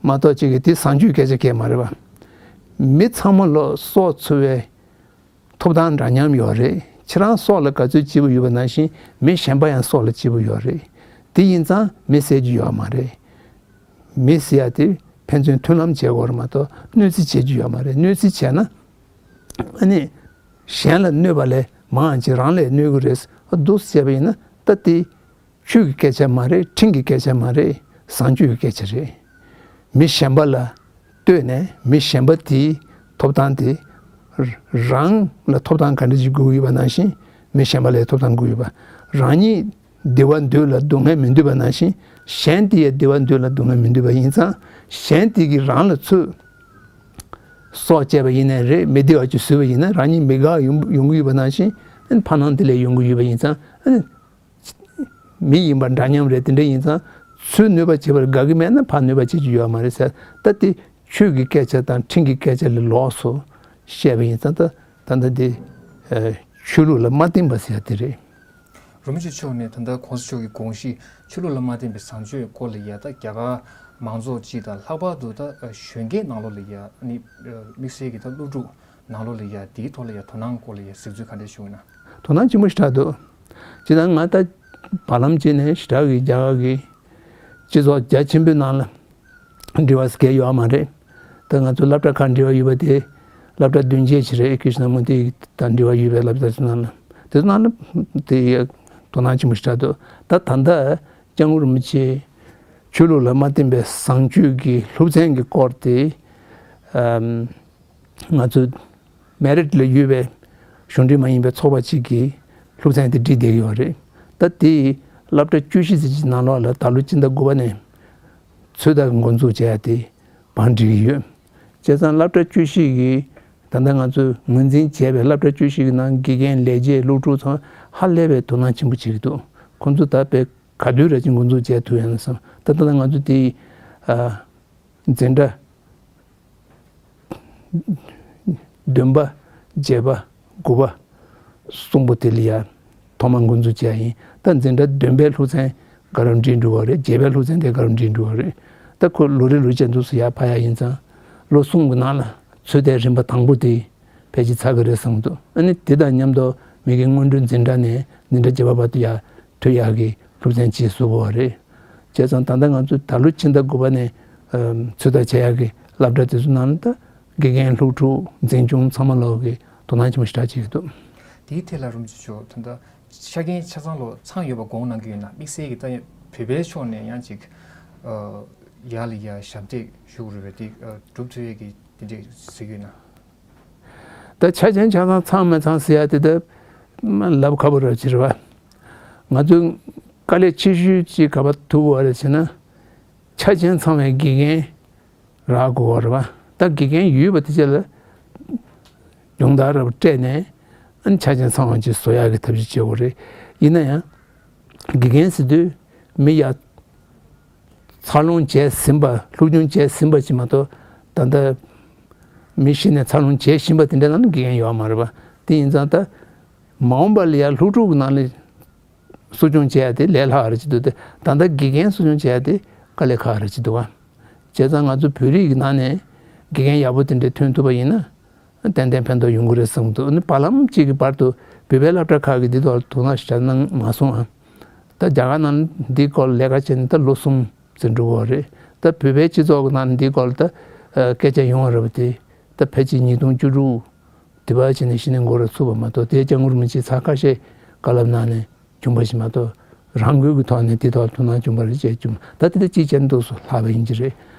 མ་གཏོགས་ཅིག་གིས་དེ་བཟང་སྤྱོད་སྐད་ཆ་གང་ཡང་མ་རེད་པ། མི་ཚང་མ་ལ་སྲོག་འཚོ་བའི་ཐོབ་ཐང་འདྲ་མཉམ་ཡོད་རེད། ཁྱེད་རང་སྲོག་ལ་དགའ་ཚོར་སྐྱེ་བོ་ཡོད་པ་ནང་བཞིན་མི་གཞན་པ་ཡང་སྲོག་ལ་སྐྱེ་བོ་ཡོད་རེད། དེ་ཡིན་ཙང་མི་བསད་རྒྱུ་ཡོད་མ་རེད། མི་ཟེར་ཡ་དེ་ཕན་ཚུན་མཐུན་ལམ་བྱེད་དགོས་རེད་མ་གཏོགས་གནོད་འཚེ་བྱེད་རྒྱུ་ཡོད་མ་རེད། གནོད་འཚེ་བྱས་ན་ཨ་ནི་གཞན་ལ་གནོད་པ་ལས་མང་ཆེ་རང་ལ་གནོད་ཀྱི་རེད། ཨ་འདུག་བྱས་པ་ཡིན་ན་ད་དེ་ཆོས་ཀྱི་སྐད་ཆ་མ་རེད། ཁྲིམས་ཀྱི་སྐད་ཆ་མ་རེད། བཟང་སྤྱོད་ཀྱི་སྐད་ཆ་རེད། མི་གཞན་པ་ལ་ལྟོས་ནས་མི་གཞན་པ་དེའི་ཐོབ་ཐང་དེ་རང་ལ་ཐོབ་ཐང་ག་འདྲ་ཞིག་དགོས་ཀྱི་ཡོད་པ་ནང་བཞིན་མི་གཞན་པ་ལ་ཐོབ་ཐང་དགོས་ཡོད་པ། རང་ཉིད་བདེ་བ་འདོད་ལ་སྡུག་བསྔལ་མི་འདོད་པ་ནང་བཞིན་གཞན་དེ་ཡང་བདེ་བ་འདོད་ལ་སྡུག་བསྔལ་མི་འདོད་པ་ཡིན་ཙང་གཞན་དེ་གིས་རང་ལ་ཚུར་སྲོག་བཅད་པ་ཡིན་ནའི་རེད། མི་བདེ་བ་ཅིག་བཟོས་པ་ཡིན་ན་རང་ཉིད་མི་དགའ་ཡོང་ཡོང་གི་ཡོད་པ་ནང་བཞིན་ཕར་ནང་དེ་ལས་ཡོང་གི་ཡོད་པ་ཡིན་ཙང་། མི་ཡིན་པ་འདྲ་མཉམ་རེད། དེ་འདྲ་ཡིན་ཙང་ཚུར་གནོད་པ་བྱེད་པར་དགའ་གི་མེད་ན་ཕར་གནོད་པ་བྱེད་རྒྱུ་ཡོད་མ་རེད་ཟེར། ད་དེ་ཆོས་ཀྱི་སྐད་ཆ་དང་ཁྲིམས་ཀྱི་སྐད་ཆ་ལས་ལོགས་སུ་བཤད་པ་ཡིན་ཙང་ད་ད་ལྟ་དེ་ཆོས་ལུགས་ལ་མ་བརྟེན་པ་ཟེར་ཡ་དེ་རེད། རིན་པོ་ཆེ་མཆོག་ནས་ད་ལྟ་གོང་ས་མཆོག་གི་དགོངས་གཞི་ཆོས་ལུགས་ལ་མ་བརྟེན་པའི་བཟང་སྤྱོད་སྐོར་ལ་ཡ་ད་རྒྱ་གར་མང་ཚོགས་སྤྱི་དང་ལྷག་པར་དུ་ད་གཞོན་སྐྱེས་ནང་ལོགས་ལ་ཡ་ནི་དམིགས་བསལ་གྱི་ད་སློབ་ཕྲུག་ནང་ལོགས་ལ་ཡ་དེའི་ཐོག་ལ་ཡ་དོ་སྣང་སྐོར་ལ་ཡ་གཟིགས་ཚུལ་ག་འདྲ་བྱུང་ཡོད་ན། དོ་སྣང་ཆེན་པོ་ཞེ་དྲག་འདུག་ཅི་ལྟར་ང་ད་བར་ལམ་བྱས་ནས་ཞེ་དྲག་གི་རྒྱ་གར་གྱི་སྤྱི་ཚོགས་རྒྱ་ཆེན་པོའི་ནང་ལ་འབྲེལ་བ་ཟེར་མཁན་ཡོད་མ་རེད། ད་ང་ཚོ་སློབ་གྲྭ་ཁག་འབྲེལ་བ་ཡོད་པ་དེ་སློབ་གྲྭ་བདུན་བརྒྱད་ཅིག་རེད། ཀི་རི་ཤི་ན་མུར་ཏི་དང་འབྲེལ་བ་ཡོད་པའི་སློབ་གྲྭ་ཚོའི་ནང་ལ། དེ་ཚོའི་ནང་ལ་དེ་དོ་སྣང་ཆེན་པོ་ཞེ་དྲག་འདུག་ད་ད་ལྟ་སྐྱབས་མགོན་རིན་པོ་ཆེ་ཆོས་ལུགས་ལ་མ་བརྟེན་པའི་བཟང་སྤྱོད་ཀྱི་སློབ་ཚན་གྱི་སྐོར་དེ་ཨམ། ང་ཚོ་མེ་རིཊ་ལ་ཡོད་པའི་གཞུང་འབྲེལ་མ་ཡིན་པའི་ཚོགས་པ་གཅིག་གིས་སློབ་ཚན་དེ་སྒྲིག་བསྡད་ཀྱི་ཡོད་རེད། ད་དེ་སློབ་གྲྭ་བཅུ་བཞི་ཙམ་གྱི་ནང་ལོགས་ལ་ད་ལོ་སྤྱི་ཟླ་དགུ་པ་ནས་ཚོད་ལྟ་འགོ་འཛུགས་བྱས་ཡ་དེ་བང་སྒྲིག་གི་ཡོད། བྱས་ཙང་སློབ་གྲྭ་བཅུ་བཞི་གི་ད་ལྟ་ང་ཚོས་ངོས་འཛིན་བྱས་པའི་སློབ་གྲྭ་བཅུ་བཞི་གི་ནང་དགེ་རྒན་ལས་བྱེད་སློབ་ཕྲུག་ཚང་ཧ་ལས་པའི་དོ་སྣང་ཆེན་པོ་བྱེད་ཀྱི་འདུག་ཁོང་ཚོ་ད་དཔེ་ག་དུས་ར་ཅིག་འགོ་འཛུགས་བྱས་ཐུབ་ཡོང་བསམ། ད་ལྟ་ང་ཚོ་དེ་ཨ། འཛིན་གྲྭ་བདུན་པ། བརྒྱད་པ། དགུ་པ། གསུམ་པོ་དེ་ལ་ཡ་ཐོག་མ་འགོ་འཛུགས་བྱས་ཡིན། ད་འཛིན་གྲྭ་བདུན་པའི་སློབ་ཚན་ག་རུ་འགྲིག་འགྲོ་བ་རེད། བརྒྱད་པའི་སློབ་ཚན་དེ་ག་རུ་འགྲིག་འགྲོ་བ་རེད། ད་ཁོ་ལོ་རེ་ལོ་བྱས་འདུག་སུ་ཡར་འཕར་ཡ་ཡིན་ཙང་ལོ་གསུམ་གྱི་ནང་ལ་ཚོད་ལྟའི་རིམ་པ་དང་པོ་དེ་ཕལ་ཆེར་ཚར་གི་རེད་བསམ་འདུག་ཨ་ནི་དེ་དང་མཉམ་དུ་མ་གི་སྔོན་འགྲོའི་འཛིན་གྲྭ་ནས་འཛིན་གྲྭ་བརྒྱད་པ་བར་དུ་ཡ་ཐོན་ཡག་གི་སློབ་ཚན་ཅིག་བཟོ་དགོས་པ་རེད། བྱས་ཙང་ད་ལྟ་ང་ཚོས་ད་ལོ་ཕྱི་ཟླ་དགུ་པ་ནས་ཚོད་ལྟ་བྱེད་ཡག་གི་སློབ་གྲྭ་དེ་ཚོ་ནང་ལ་ད་དགེ་རྒན་སློབ་ཕྲུག་འཛིན་སྐྱོང་ཚང་མ་ལོག་གི་དོ་སྣང་ཆེན་པོ་ཞེ་དྲག་བྱེད་ཀྱི་འདུག་དེའི་ཐད་ལ་རིན་པོ་ཆེ་མཆོག་ད་ལྟ་ཆ་རྐྱེན་ཆ་ཚང་ལོ་ཚང་ཡོད་པ་དགོངས་གནང་གི་ཡོད་ན། དམིགས་བསལ་གྱི་ད་ བོད་པའི་ཕྱོགས་ནས་ཡང་ཅིག་ཨ་ཡར་ལ་ཡར་ཞབས་འདེགས་ཞུ་དགོས་རེད་པས། དེ་ཨ་སྒྲུབ་ཐུབ་ཡས་ཀྱི་དེ་འདྲས་ཟེར་གྱི་ཡོད་ན། ད་ཆ་ཅན་ཆ་ཚང་ཚང་མི་ཚང་ཟེར་ཡ་དེ་ད་ལབ་ཁག་པོ་ར་ཅིག་རེད་བ། ང་ཚོས་དཀའ་ལས་ཆེ་ཤོས་ཅིག་ག་པར་ཐུག་གི་ཡོད་རེད་ཟེར་ན། ཆ་ཅན་ཚང་བའི་དགེ་རྒན་རག་དགོས་པ་རེད་བ། ད་དགེ་རྒན་ཡོད་པ་དེ་ཚོ་ལ་སྦྱོང་བརྡར་རབ་སྤྲད་ནས་ཨ་ནི་ཆ་ཅན་ཚང་བ་ཅིག་བཟོ་ཡག་གི་ཐབས་ཤེས་བྱེད་དགོས་རེད། ཡིན་ན་ཡང་དགེ་རྒན་ཟེར་དུས་མི་ཡ་འཚར་ལོངས་བྱས་ཟིན་པ། སློབ་སྦྱོང་བྱས་ཟིན་པ་ཅིག་མ་གཏོགས། ད་ལྟ་མི་གཞི་ནས་འཚར་ལོངས་བྱས་བཞིན་པ་དེ་འདྲ་ལ་ནི་དགེ་རྒན་ཡོད་མ་རེད་པ། དེ་ཡིན་ཙང་ད་མ་འོངས་པ་ལ་ཡ་སློབ་ཕྲུག་གི་ནང་ལ་གསོ་སྐྱོང་བྱེད་ཡ་དེ་ལས་སླ་བ་རེད་ཅིག་འདུག་སྟེ། ད་ལྟ་དགེ་རྒན་གསོ་སྐྱོང་བྱེད་ཡ་དེ་དཀའ་ལས་ཁག་རེད་ཅིག་འདུག་ག་བྱས་ཙང་ང་ཚོ་བོད་རིགས་ཀྱི་ནང་ནས་དགེ་རྒན་ཡག་པོ་དེ་འདྲ་ཐོན་ཐུབ་པ་ཡིན་ན། ཏན་ཏན་ཕན་ཐོགས་ཡོང་གི་རེད་བསམ་གྱི་འདུག་ཨ་ནི་བར་ལམ་གཅིག་གི་བར་དུ་བོད་པའི་སློབ་གྲྭ་ཁག་གིས་འདི་ཐོག་ལ་དོ་སྣང་ཞེ་དྲག་གནང་མ་སོང་ཨ། ད་རྒྱ་གར་ནང་འདི་སྐོར་ལ་ལས་ཀ་བྱས་ནས་ད་ལོ་གསུམ་ཙམ་འགྲོ་གི་ཡོད་རེད། ད་བོད་པའི་སྤྱི་ཚོགས་ཀྱི་ནང་འདི་སྐོར་ལ་ད་ཨ་སྐད་ཆ་ཡོང་བ་རེད་པ། དེ་ད་ཕལ་ཆེར་ཉིས་སྟོང་བཅུ་དྲུག་དེ་བར་བྱས་ནས་གཞི་ནས་འགོ་ར་ཚུགས་པ་མ་གཏོགས། དེ་སྐྱབས་མགོན་རིན་པོ་ཆེས་ཚ་ཁ་ཤས་བཀའ་སློབ་གནང་ནས་བྱུང་བ་ཞིག་མ་གཏོགས། རང་འགུལ་གྱི་ཐོག་ནས་དེ་ཐོག་དོ་སྣང་བྱུང་བ་རེད་ཅེས་བྱུང་། ད་དེ་ད་ཅིག་བྱས་ན་འདུག་སེ་ལྷག་པ་ཡིན་གྱི་རེད།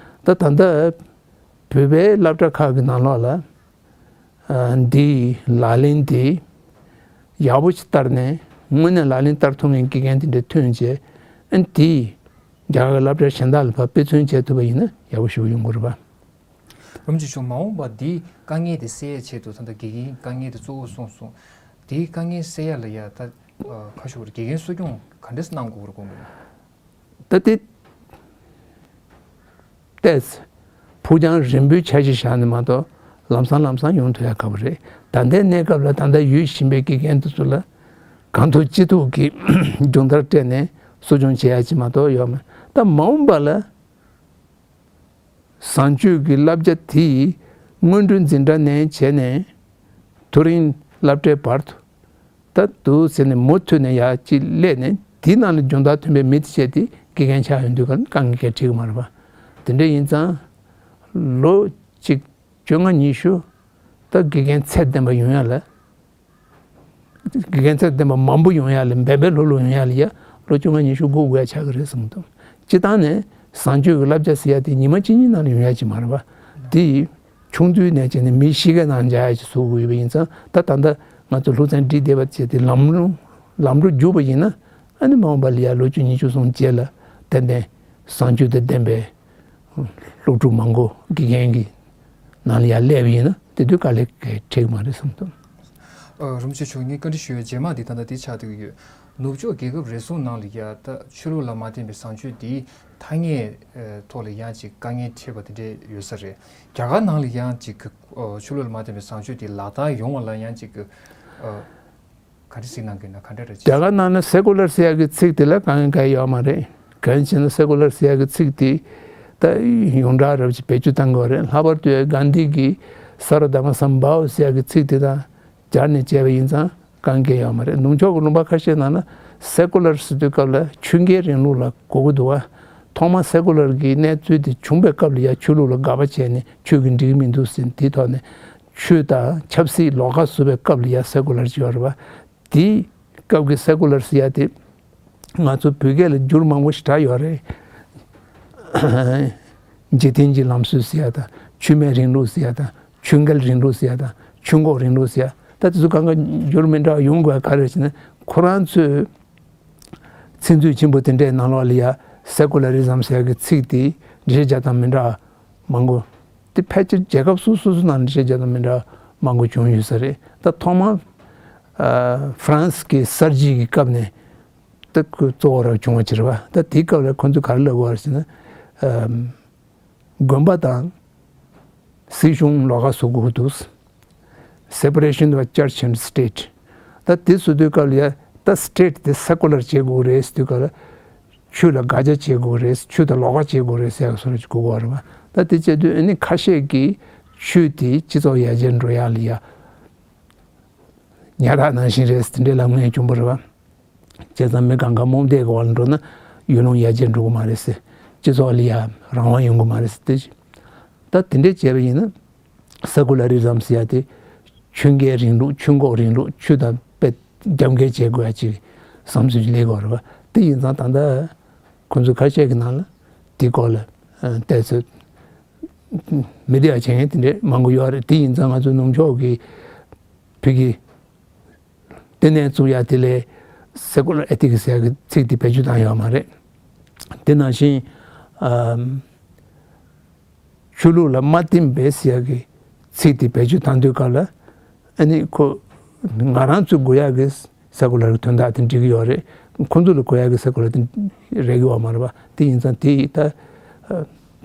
ད་ད་ལྟ་བོད་པའི་སློབ་གྲྭ་ཁག་གི་ནང་ལོགས་ལ་ཨ་འདིའི་ལག་ལེན་དེ་ཡག་པོ་ཞིག་བསྟར་ནས། དངོས་གནས་ལག་ལེན་བསྟར་ཐུབ་མཁན་དགེ་རྒན་དེ་འདྲ་ཐོན་བྱས། ཨ་འདིས་རྒྱ་གར་གྱི་སློབ་གྲྭ་གཞན་དག་ལ་ཕར་དཔེ་མཚོན་བྱེད་ཐུབ་པ་ཡིན་ན་ཡག་པོ་ཞེ་པོ་ཡོང་གི་རེད་པ། རིན་པོ་ཆེ་མཆོག་མ་འོངས་པ་འདིའི་དཀའ་ངལ་དེ་སེལ་ཡའི་ཆེད་དུ། ད་ལྟ་དགེ་རྒན་དཀའ་ངལ་དེ་གཙོ་བོ་གསུངས་སོང་། དེའི་དཀའ་ངལ་སེལ་ཡ་ལ་ཡ་ད་ཨ་ཁ་ཤོར་དགེ་རྒན་གསོ་སྐྱོང་ག་འདྲས་གནང་དགོས་རེད་དགོངས་ཀྱི་ཡོད། ད་དེ་ཏོག་ཙམ་ཕུགས་རྒྱང་རིང་པོའི་འཆར་གཞི་བཞག་ནས་མ་གཏོགས། ལམ་སང་ལམ་སང་ཡོང་ཐུབ་ཡ་དཀའ་པོ་རེད། ད་ལྟའི་གནས་སྐབས་ལ་ད་ལྟ་ཡོད་བཞིན་པའི་དགེ་རྒན་དེ་ཚོ་ལ་གང་ཐུབ་ཅི་ཐུབ་ཀྱིས་སྦྱོང་བརྡར་སྤྲད་ནས་གསོ་སྐྱོང་བྱེད་ཡ་ཅིག་མ་གཏོགས་ཡོད་མ་རེད། ད་མ་འོངས་པ་ལ་བཟང་སྤྱོད་ཀྱི་བསླབ་བྱ་དེ་ཡི་སྔོན་འགྲོ་འཛིན་གྲྭ་ནས་བྱས་ནས་མཐོ་རིམ་སློབ་གྲྭའི་བར་དུ། ད་འདུག་ཟེར་ནས་མུ་མཐུད་ནས་ཡར་ཅིག་སླེབས་ནས། དེའི་ནང་ལ་སྦྱོང་བརྡར་ཐོན་པའི་མི་དེ་བྱས་ཏེ་དགེ་རྒན་ཆགས་ཡོང་དུས་ག་ལ་དཀའ་ངལ་གང་ཡང་འཕྲད་ཀྱི་མ་རེད་པ། དེ་འདྲ་ཡིན་ཙང་ལོ་གཅིག་བཅོ་ལྔ་ཉི་ཤུ། ད་དགེ་རྒན་ཚད་ལྡན་པ་ཡོང་ཡ་ལ། དགེ་རྒན་ཚད་ལྡན་པ་མང་པོ་ཡོང་ཡ་ལ། འབད་འབད་ལྷོད་ལྷོད་ཡོང་ཡ་ལ་ཡ་ལོ་བཅོ་ལྔ་ཉི་ཤུ་སྒུག་དགོས་ཡ་ཆགས་ཀྱི་རེད་བསམ་གྱི་འདུག་སྤྱིར་བཏང་ནས་བཟང་སྤྱོད་ཀྱི་བསླབ་བྱ་ཟེར་ཡ་དེ་ཉི་མ་གཅིག་གཉིས་ནང་ལ་ཡོང་ཡ་ཅིག་མ་རེད་པ། དེ་ཡི་ཆུང་དུས་ནས་བྱས་ནས་མིའི་གཤིས་ཀའི་ནང་འཇགས་ཡ་ཅིག་བཟོ་དགོས་ཡོད་པ་ཡིན་ཙང་། ད་ད་ལྟ་ང་ཚོ་སློབ་ཚན་སྒྲིག་བསྡད་པ་བྱས་ཏེ་ལམ་ལུགས་ལམ་འགྲོ་བསྒྱུར་བ་ཡིན་ན། ཨ་ནི་མ་འོངས་པ་ལ་ཡ་ལོ་བཅུ་ཉི་ཤུ་སོང་རྗེས་ལ་ཏན་ཏན་བཟང་སྤྱོད་དང་ལྡན་པའི་སློབ་ཕྲུག་མང་པོ་དགེ་རྒན་གྱི་ནང་ལ་ཡར་སླེབས་པ་ཡིན་ན། དེ་དུས་དཀའ་ལས་འཕྲད་ཀྱི་མ་རེད་བསམ་གྱི་འདུག་ཨ། རིན་པོ་ཆེ་མཆོག་ངས་བཀའ་འདྲི་ཞུ་ཡ་རྗེས་མ་འདི་ད་ལྟ་འདི་ཆགས་བསྡད་ཀྱི་ཡོད། ནུབ་ཕྱོགས་རྒྱལ་ཁབ་རེ་ཟུང་ནང་ལ་ཡ་ད་ཆོས་ལུགས་ལ་མ་བརྟེན་པའི་བཟང་སྤྱོད་འདིའི་ཐ་སྙད་ཐོག་ལ་ཡང་ཅིག་དཀའ་ངལ་འཕྲད་པ་དེ་འདྲ་ཡོད་ས་རེད། རྒྱ་གར་ནང་ལ་ཡང་ཅིག་གི་ཨ་ཆོས་ལུགས་ལ་མ་བརྟེན་པའི་བཟང་སྤྱོད་འདི་ལག་བསྟར་ཡོང་བ་ལ་ཡང་ཅིག་གི་ཨ་ག་རེ་ཟེར་གནང་གི་ན་ག་འདྲ་རེད། རྒྱ་གར་ནང་ན་སེ་ཀུ་ལར་ཟེར་ཡག་གི་ཚིག་དེ་ལ་དཀའ་ངལ་གང་ཡང་ཡོད་མ་རེད། གང་ཡིན་ཟེར་ན་སེ་ཀུ་ལར་ཟེར་ཡག་གི་ཚིག་དེ་ད་ཡོངས་གྲགས་རབ་ཅིག་བེད་སྤྱོད་བཏང་གི་ཡོད་རེད། ལྷག་པར་དུ་གྷན་དྷི་གི་སརྦ་དྷརྨ་སམ་བྷཱ་བ་ཟེར་ཡག་གི་ཚིག་དེ་དང་སྦྱར་ནས་བྱས་པ་ཡིན་ཙང་དཀའ་ངལ་ཡོད་མ་རེད། ནུབ་ཕྱོགས་ཀྱི་ལུང་པ་ཁ་ཤས་ནང་ན་སེ་ཀུ་ལར་ཟེར་དུས་སྐབས་ལ་ཆོས་འགལ་རིང་ལུགས་ལ་གོ་གི་འདུག་བ། ཐོག་མར་སེ་ཀུ་ལར་གྱི་གནས་ཚུལ་དེ་བྱུང་བའི་སྐབས་ལ་ཡ་ཆོས་ལུགས་ལ་དགག་པ་བྱས་ནས་ཆོས་ཀྱིས་འགྲིག་གི་མི་འདུག་ཟེར། དེའི་ཐོག་ནས་ཆོས་དང་ཆབ་སྲིད་ལོགས་ཀ་བཟོ་བའི་སྐབས་ལ་ཡ་སེ་ཀུ་ལར་ཅིག་ཡོད་རེད་བ། དེའི་སྐབས་ཀྱི་སེ་ཀུ་ལར་ཟེར་ཡ་དེ་ང་ཚོ་བོད་སྐད་ལ་འགྱུར་མང་པོ་ཞེ་དྲག་ཡོད་རེད། འཇིག་རྟེན་གྱི་ལམ་སྲོལ་ཟེར་ཡ་དང་། ཆོས་མེད་རིང་ལུགས་ཟེར་ཡ་དང་། ཆོས་འགལ་རིང་ལུགས་ཟེར་ཡ་དང་། ཆོས་འགོག་རིང་ལུགས་ཟེར་ཡ། ད་དེ་ཚོ་གང་ག་འགྱུར་མི་འདྲ་བ་ཡོང་དགོས་ཡ་ག་རེ་རེད་ཟེར་ན། ཁོ་རང་ཚོས་ཚིག་མཛོད་ཆེན་པོ་དེ་འདྲའི་ནང་ལོགས་ལ་ཡ་སེ་ཀུ་ལ་རི་ཛམ་ཟེར་ཡ་གི་ཚིག་དེ་འགྲེལ་བཤད་རྒྱག་སྟངས་མི་འདྲ་བ་མང་པོ། དེ་ཕལ་ཆེར་རྒྱལ་ཁབ་སོ་སོ་སོ་ནང་འགྲེལ་བཤད་རྒྱག་སྟངས་མི་འདྲ་བ་མང་པོ་བྱུང་ཡོད་ས་རེད། ད་ཐོག་མར་ཨ་ཧྥ་རན་སི་གི་གསར་བརྗེ་གི་སྐབས་ནས་ད་ཁོ་གཙོ་བོ་ར་བྱུང་བ་ཅིག་རེད་བ། ད་དེའི་སྐབས་ལ་ཁོ་ཚོས་ག་རེ་ལབ་དགོས་པ་རེད་ཟེར་ན། ཨ་དགོན་པ་དང་སྲིད་གཞུང་ལོགས་ཀ་བཟོ་དགོས་འདུག Separation of Church and State། ད་དེ་བཟོ་དུས་སྐབས་ལ་ཡ་ད་སི་ཊེ་ཊི་དེ་སེ་ཀུ་ལར་བྱེད་དགོས་རེད་ཟེར་དུས་སྐབས་ལ། ཆོས་ལ་དགག་བྱ་བྱེད་དགོས་རེད། ཆོས་དང་ལོགས་ཀ་བྱེད་དགོས་རེད་ཟེར་ཡག་བཟོ་འདྲ་ཅིག་དགོས་ཀྱི་ཡོད་རེད་བ། ད་དེ་བྱེད་དུས་ཨ་ནི་ཁ་ཤས་ཀྱིས་ཆོས་དེ་སྤྱི་ཚོགས་ཡར་རྒྱས་འགྲོ་ཡག་ལ་ཡ་ཉག་ཐག་ནང་བཞིན་རེད་ཟེར་དེ་འདྲའི་ལབ་མཁན་བྱུང་བ་རེད་བ། བྱས་ཙང་མི་གང་ག་རྨོངས་དད་ཀྱི་འོག་ལ་འགྲོ་ན་ཡུལ་ལུང་ཡར་རྒྱས་འགྲོ་གི་མ་རེད་ཟེར། སྤྱི་ཚོགས་ལ་ཡ་རང་དབང་ཡོང་གི་མ་རེད་ཟེར་དེ། ད་དེ་འདྲས་བྱས་པ་ཡིན་ན། སེ་ཀུ་ལ་རི་ཛམ་ཟེར་ཡ་དེ་ཆོས་འགལ་རིང་ལུགས། ཆོས་འགོག་རིང་ལུགས། ཆོས་དང་དཔེ་རྒྱབ་འགལ་བྱེད་དགོས་ཡ་ཅིག་བསམ་ཚུལ་ཅིག་སླེབས་ཀྱི་ཡོད་རེད་བ། དེ་ཡིན་ཙང་ད་ལྟ་ ཁོང་ཚོ་ཁ་ཤས་ཀྱི་ནང་ལ་དེའི་སྐོར་ལ་ཨ་བལྟས་ཚོད་མི་བདེ་བ་བྱེད་མཁན་དེ་འདྲས་མང་པོ་ཡོད་རེད། དེ་ཡིན་ཙང་ང་ཚོ་ནུབ་ཕྱོགས་ཀྱི་བོད་ཀྱི་བསྟི་གནས་བཙུགས་ཡ་དེ་ལས་secular ethics ཟེར་ཡ་གི་ཚིག་དེ་བེད་སྤྱོད་བཏང་ཡོད་མ་རེད། དེ་ནང་བཞིན་ཨ་ཆོས་ལུགས་ལ་མ་བསྟིམ་པའི་ཟེར་ཡ་གི་ཚིག་དེ་བེད་སྤྱོད་བཏང་དུས་སྐབས་ལ་ཨ་ནི་ཁོ་ང་རང་ཚོས་དགོས་ཡ་གི་secular གི་དོན་དག་དེ་འགྲིག་གི་ཡོད་རེད། ཁོང་ཚོ་ལ་དགོས་ཡ་གི་secular དེ་རེག་གི་ཡོད་མ་རེད་པ། དེ་ཡིན་ཙང་དེ་ད་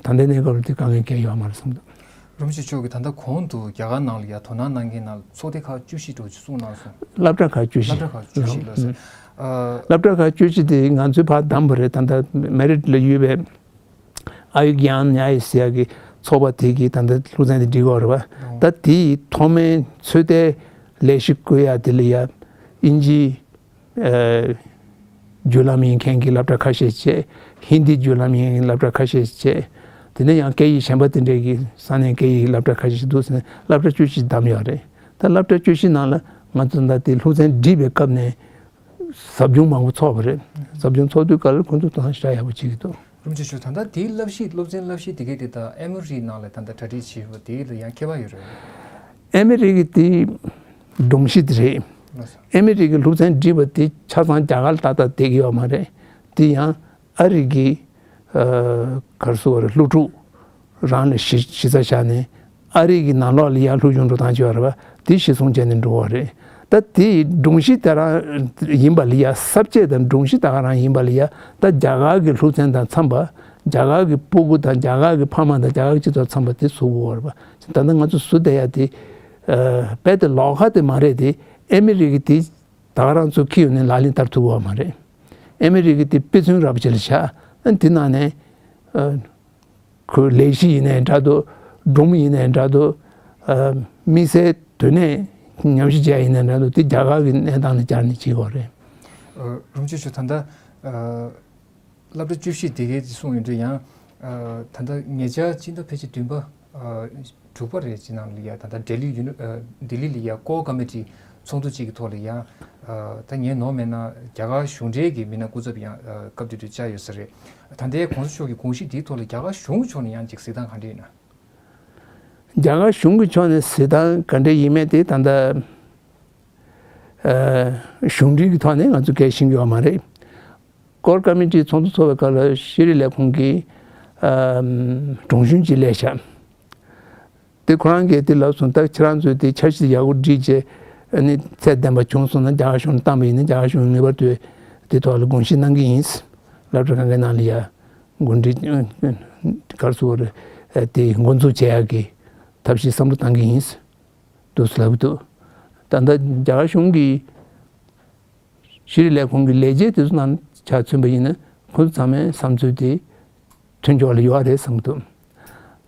ད་ལྟའི་གནས་སྐབས་ལ་དེ་དཀའ་ངལ་གང་ཡང་ཡོད་མ་རེད་བསམ་འདུག་རིན་པོ་ཆེ་མཆོག་གིས་ད་ལྟ་གོང་དུ་རྒྱ་གར་ནང་ལ་ཡ་དོ་སྣང་གནང་མཁན་ནང་ཚོགས་སྡེ་ཁག་བཅུ་བཞི་འདྲ་བོ་ཅིག་གསུངས་གནང་སོང་། སློབ་གྲྭ་ཁག་བཅུ་བཞི། སློབ་གྲྭ་ཁག་བཅུ་བཞི་ལ་ཟེར། ཨ། སློབ་གྲྭ་ཁག་བཅུ་བཞི་དེ་ང་ཚོས་ཕར་བདམས་པ་རེད། ད་ལྟ་མེ་རིཊ་ལ་ཡོད་པའི་ཨ་ཡུ་གྱཱན་ཉ་ཡ་ཟེར་ཡ་གི་ཚོགས་པ་དེ་གིས་ད་ལྟ་སློབ་ཚན་དེ་སྒྲིག་གི་ཡོད་རེད་པ། ད་དེའི་ཐོག་མའི་ཚོད་ལྟའི་ལས་གཞི་བཀོད་ཡ་དེ་ལ་ཡ་དབྱིན་ཇིའི་ཨ་བརྒྱུད་ལམ་ཡིན་མཁན་གྱི་སློབ་གྲྭ་ཁ་ཤས་བྱས། ཧིན་དིའི་བརྒྱུད་ལམ་ཡིན་མཁན་གྱི་སློབ་གྲྭ་ཁ་ཤས་བྱས། དེ་ནས་ཡང་སྐད་ཡིག་གཞན་པ་དེ་འདྲས་ཀྱི་ས་གནས་སྐད་ཡིག་སློབ་གྲྭ་ཁ་ཤས་ཤིག་འདུག་ཟེར་ནས་སློབ་གྲྭ་བཅུ་བཞི་བདམས་ཡོད་རེད། ད་སློབ་གྲྭ་བཅུ་བཞི་ནང་ལ་ང་ཚོ་ད་ལྟའི་སློབ་ཚན་སྒྲིག་པའི་སྐབས་ནས་ཟབ་སྦྱོང་མང་པོ་ཚོགས་པ་རེད། ཟབ་སྦྱོང་ཚོགས་དུས་སྐབས་ལ་ཁོང་ཚོ་དང་ཞེ་དྲག་ཡག་པོ་བྱེད་ཀྱི་འདུག་རིན་པོ་ཆེ་མཆོག་ད་ལྟ་དེའི་བསླབ་གཞི་སློབ་ཚན་བསླབ་གཞི་དེ་གའི་དེ་དག་ཨེ་མོ་རིའི་ནང་ལ་ད་ལྟ་གྲ་སྒྲིག་བྱས་པ་དེ་ལ་ཡང་ཁྱད་པར་ཡོད་རེད། ཨེ་མོ་རི་གི་དེ་སྒྲོམ་གཞི་དེ་རེད། ལགས་སོ། ཨེ་མོ་རི་གི་སློབ་ཚན་སྒྲིག་པ་དེ་ཆ་ཚང་རྒྱ་གར་ལ་ཏག་ཏག་བསྡད་ཀྱི་ཡོད་མ་རེད། དེ་ཡང་ཨ་རི་གི་ཨ་ག་རེ་ཟེར་དགོས་རེད། སློབ་ཕྲུག་རང་ལ་གཞི་གཞི་རྩ་བཞག་ནས་ཨ་རི་གི་ནང་ལོགས་ལ་ཡར་སློབ་སྦྱོང་འགྲོ་སྟངས་ཅིག་ཡོད་རེད་པ། དེ་གཞི་བཟུང་བྱས་ནས་འགྲོ་བ་རེད། ད་དེ་སྒྲོམ་གཞི་དེ་རང་ཡིན་པ་ལ་ཡ། ས་བཅད་དང་སྒྲོམ་གཞི་ད་ག་རང་ཡིན་པ་ལ་ཡ། ད་རྒྱ་གར་གྱི་སློབ་ཚན་དང་འཚམས་པ། རྒྱ་གར་གྱི་སྤུ་གུ་དང་རྒྱ་གར་གྱི་ཕ་མ་དང་རྒྱ་གར་གྱི་སྤྱི་ཚོགས་འཚམས་པ་དེ་བཟོ་དགོས་པ་རེད་པ། ད་ལྟ་ང་ཚོ་བཟོ་བསྡད་ཡ་དེ་ཨ་རྦད་དེ་ལོགས་ཀ་དེ་མ་རེད་དེ། ཨེ་མོ་རི་གི་དེ་ད་ག་རང་ཚོ་ཁྱེར་ཡོང་ནས་ལག་ལེན་བསྟར་ཐུབ་ཀྱི་ཡོད་མ་རེད། ཨེ་མོ་རི་གི་དེ་དཔེ་མཚོན་ར་བ་ཅིག་ལ་ཆགས། ཨ་དེ་ནང་ནས་ཨ་ཁོའི་ལས་གཞི་ཡིན་ནའི་འདྲ་འདུག་སྒྲོམ་ཡིན་ནའི་འདྲ་འདུག་ཨ་དམིགས་བསལ་དོན་གནད་ཉམས་ཞིབ་བྱས་ཡིན་ནའི་འདྲ་འདུག་དེ་རྒྱ་གར་གྱི་གནས་སྟངས་ལ་སྦྱར་ནས་བྱེད་དགོས་རེད། ཨ་རིན་པོ་ཆེ་མཆོག་ད་ལྟ་ཨ་སློབ་གྲྭ་བཅུ་བཞི་དེ་གའི་དེ་གསུངས་ཡོད་འདྲ། ཡང་ཨ་ད་ལྟ་ཉེ་ཆར་སྤྱི་ཟླ་ཕལ་ཆེར་བདུན་པ་ཨ་དྲུག་པ་རེད། ཅི་ནང་ལ་ཡ་ད་ལྟ་ལྡི་ལི་ཡུ་ནི་ཨ་ལྡི་ལི་ལ་ཡ་ཀོར་ཀོ་མི་ཊི་ཚོགས་འདུ་གཅིག་གི་ཐོག་ལ་ཡ་ཨ་ད་ངས་ནོར་མེད་ན་རྒྱ་གར་གཞུང་འབྲེལ་གྱི་མི་སྣ་སྐུ་ཚབ་ཡང་ཨ་སྐབས་དེ་དུས་བཅར་ཡོད་ས་རེད། ད་ལྟའི་གོང་ས་མཆོག་གི་དགོངས་གཞི་དེའི་ཐོག་ལ་རྒྱ་གར་གཞུང་ཕྱོགས་ནས་ཡང་ཅིག་གཟིགས་སྟངས་ག་འདྲ་ཡིན་ན། རྒྱ་གར་གཞུང་གི་ཕྱོགས་ནས་གཟིགས་སྟངས་ག་འདྲ་ཡིན་མིན་དེ་ད་ལྟ་ཨ་གཞུང་འབྲེལ་གྱི་ཐོག་ནས་ང་ཚོ་སྐད་ཤེས་ཀྱི་ཡོད་མ་རེད། ཀོར་ཀོ་མི་ཊི་ཚོགས་འདུ་ཚོགས་པའི་སྐབས་ལ་ཤེས་རིག་ལས་ཁུངས་ཀྱི་ཨ་དྲུང་གཞོན་ཅིག་སླེབས་ཤག་དེ་ཁོ་རང་གིས་དེ་ལབ་སོང་། ད་ཁྱེད་རང་ཚོས་དེ་འཆར་གཞི་ཡག་པོ་བསྒྲིགས་བྱས་ཨ་ནི་ཚད་ལྡན་པ་བྱུང་སོང་ན་རྒྱ་གར་གཞུང་ལ་བཏང་པ་ཡིན་ན་རྒྱ་གར་གཞུང་ངེས་པར་དུ་དེ་ཐོག་ལ་དགོངས་བཞེས་གནང་གི་ཡིན། སློབ་གྲྭ་ཁང་གི་ནང་ལ་ཡ་འགོ་ཁྲིད་ག་རེ་ཟེར་དགོས་རེད། དེ་འགོ་འཛུགས་བྱེད་ཡག་གི་ཐབས་ཤེས་བསམ་བློ་བཏང་གི་ཡིན་འདུག་ལབ་ཀྱི་འདུག་ད་ལྟ་རྒྱ་གར་གཞུང་གི་ཤེས་རིག་ལས་ཁུངས་ཀྱི་ལས་བྱེད་དེ་ཚོ་ནང་ཆ་མཚོན་པ་ཡིན་ན་ཁོ་ཚོ་ཚང་མའི་བསམ་ཚུལ་དེ་མཐུན་ཕྱོགས་ལ་ཡོད་རེད་བསམ་གྱི་འདུག་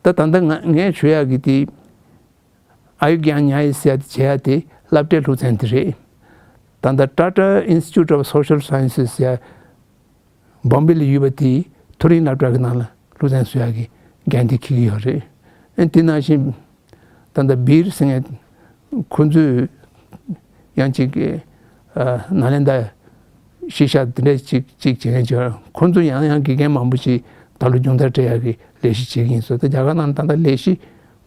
ད་ད་ལྟ་ང་ངས་ཞུ་ཡག་གི་དེ་ཨ་ཡུ་གྱཱན་ཉ་ཡ་ཟེར་ཡག་དེ་བྱེད་ཡག་དེ་སློབ་གྲྭའི་སློབ་ཚན་དེ་རེད། ད་ལྟ་Tata Institute of Social Sciences ཟེར་ཡག་བོམ་བེ་ལ་ཡོད་པ་དེའི་མཐོ་རིམ་སློབ་གྲྭ་གི་ནང་ལ་སློབ་ཚན་བཟོ་ཡག་གི་འགན་དེ་འཁྱེར་གྱི་ཡོད་རེད། ཨ་དེ་ནང་བཞིན་ད་ལྟ་སྦིར་ཟེར་མཁན་ཁོ་ཚོས་ཡང་ཅིག་གི་ཨ་ནཱ་ལེནྡྲ་གཞིས་ཆགས་འདི་འདྲ་ཅིག་ཅིག་བྱེད་མཁན་ཅིག་ཡོད། ཁོ་ཚོ་ཡང་ཡང་དགེ་རྒན་མང་པོ་ཞིག་ད་ལོ་སྦྱོང་བརྡར་སྤྲད་ཡག་གི་ལས་གཞི་བྱེད་ཀྱི་ཡིན་ཟེར། ད་རྒྱ་གར་ནང་ད་ལྟ་ལས་གཞི་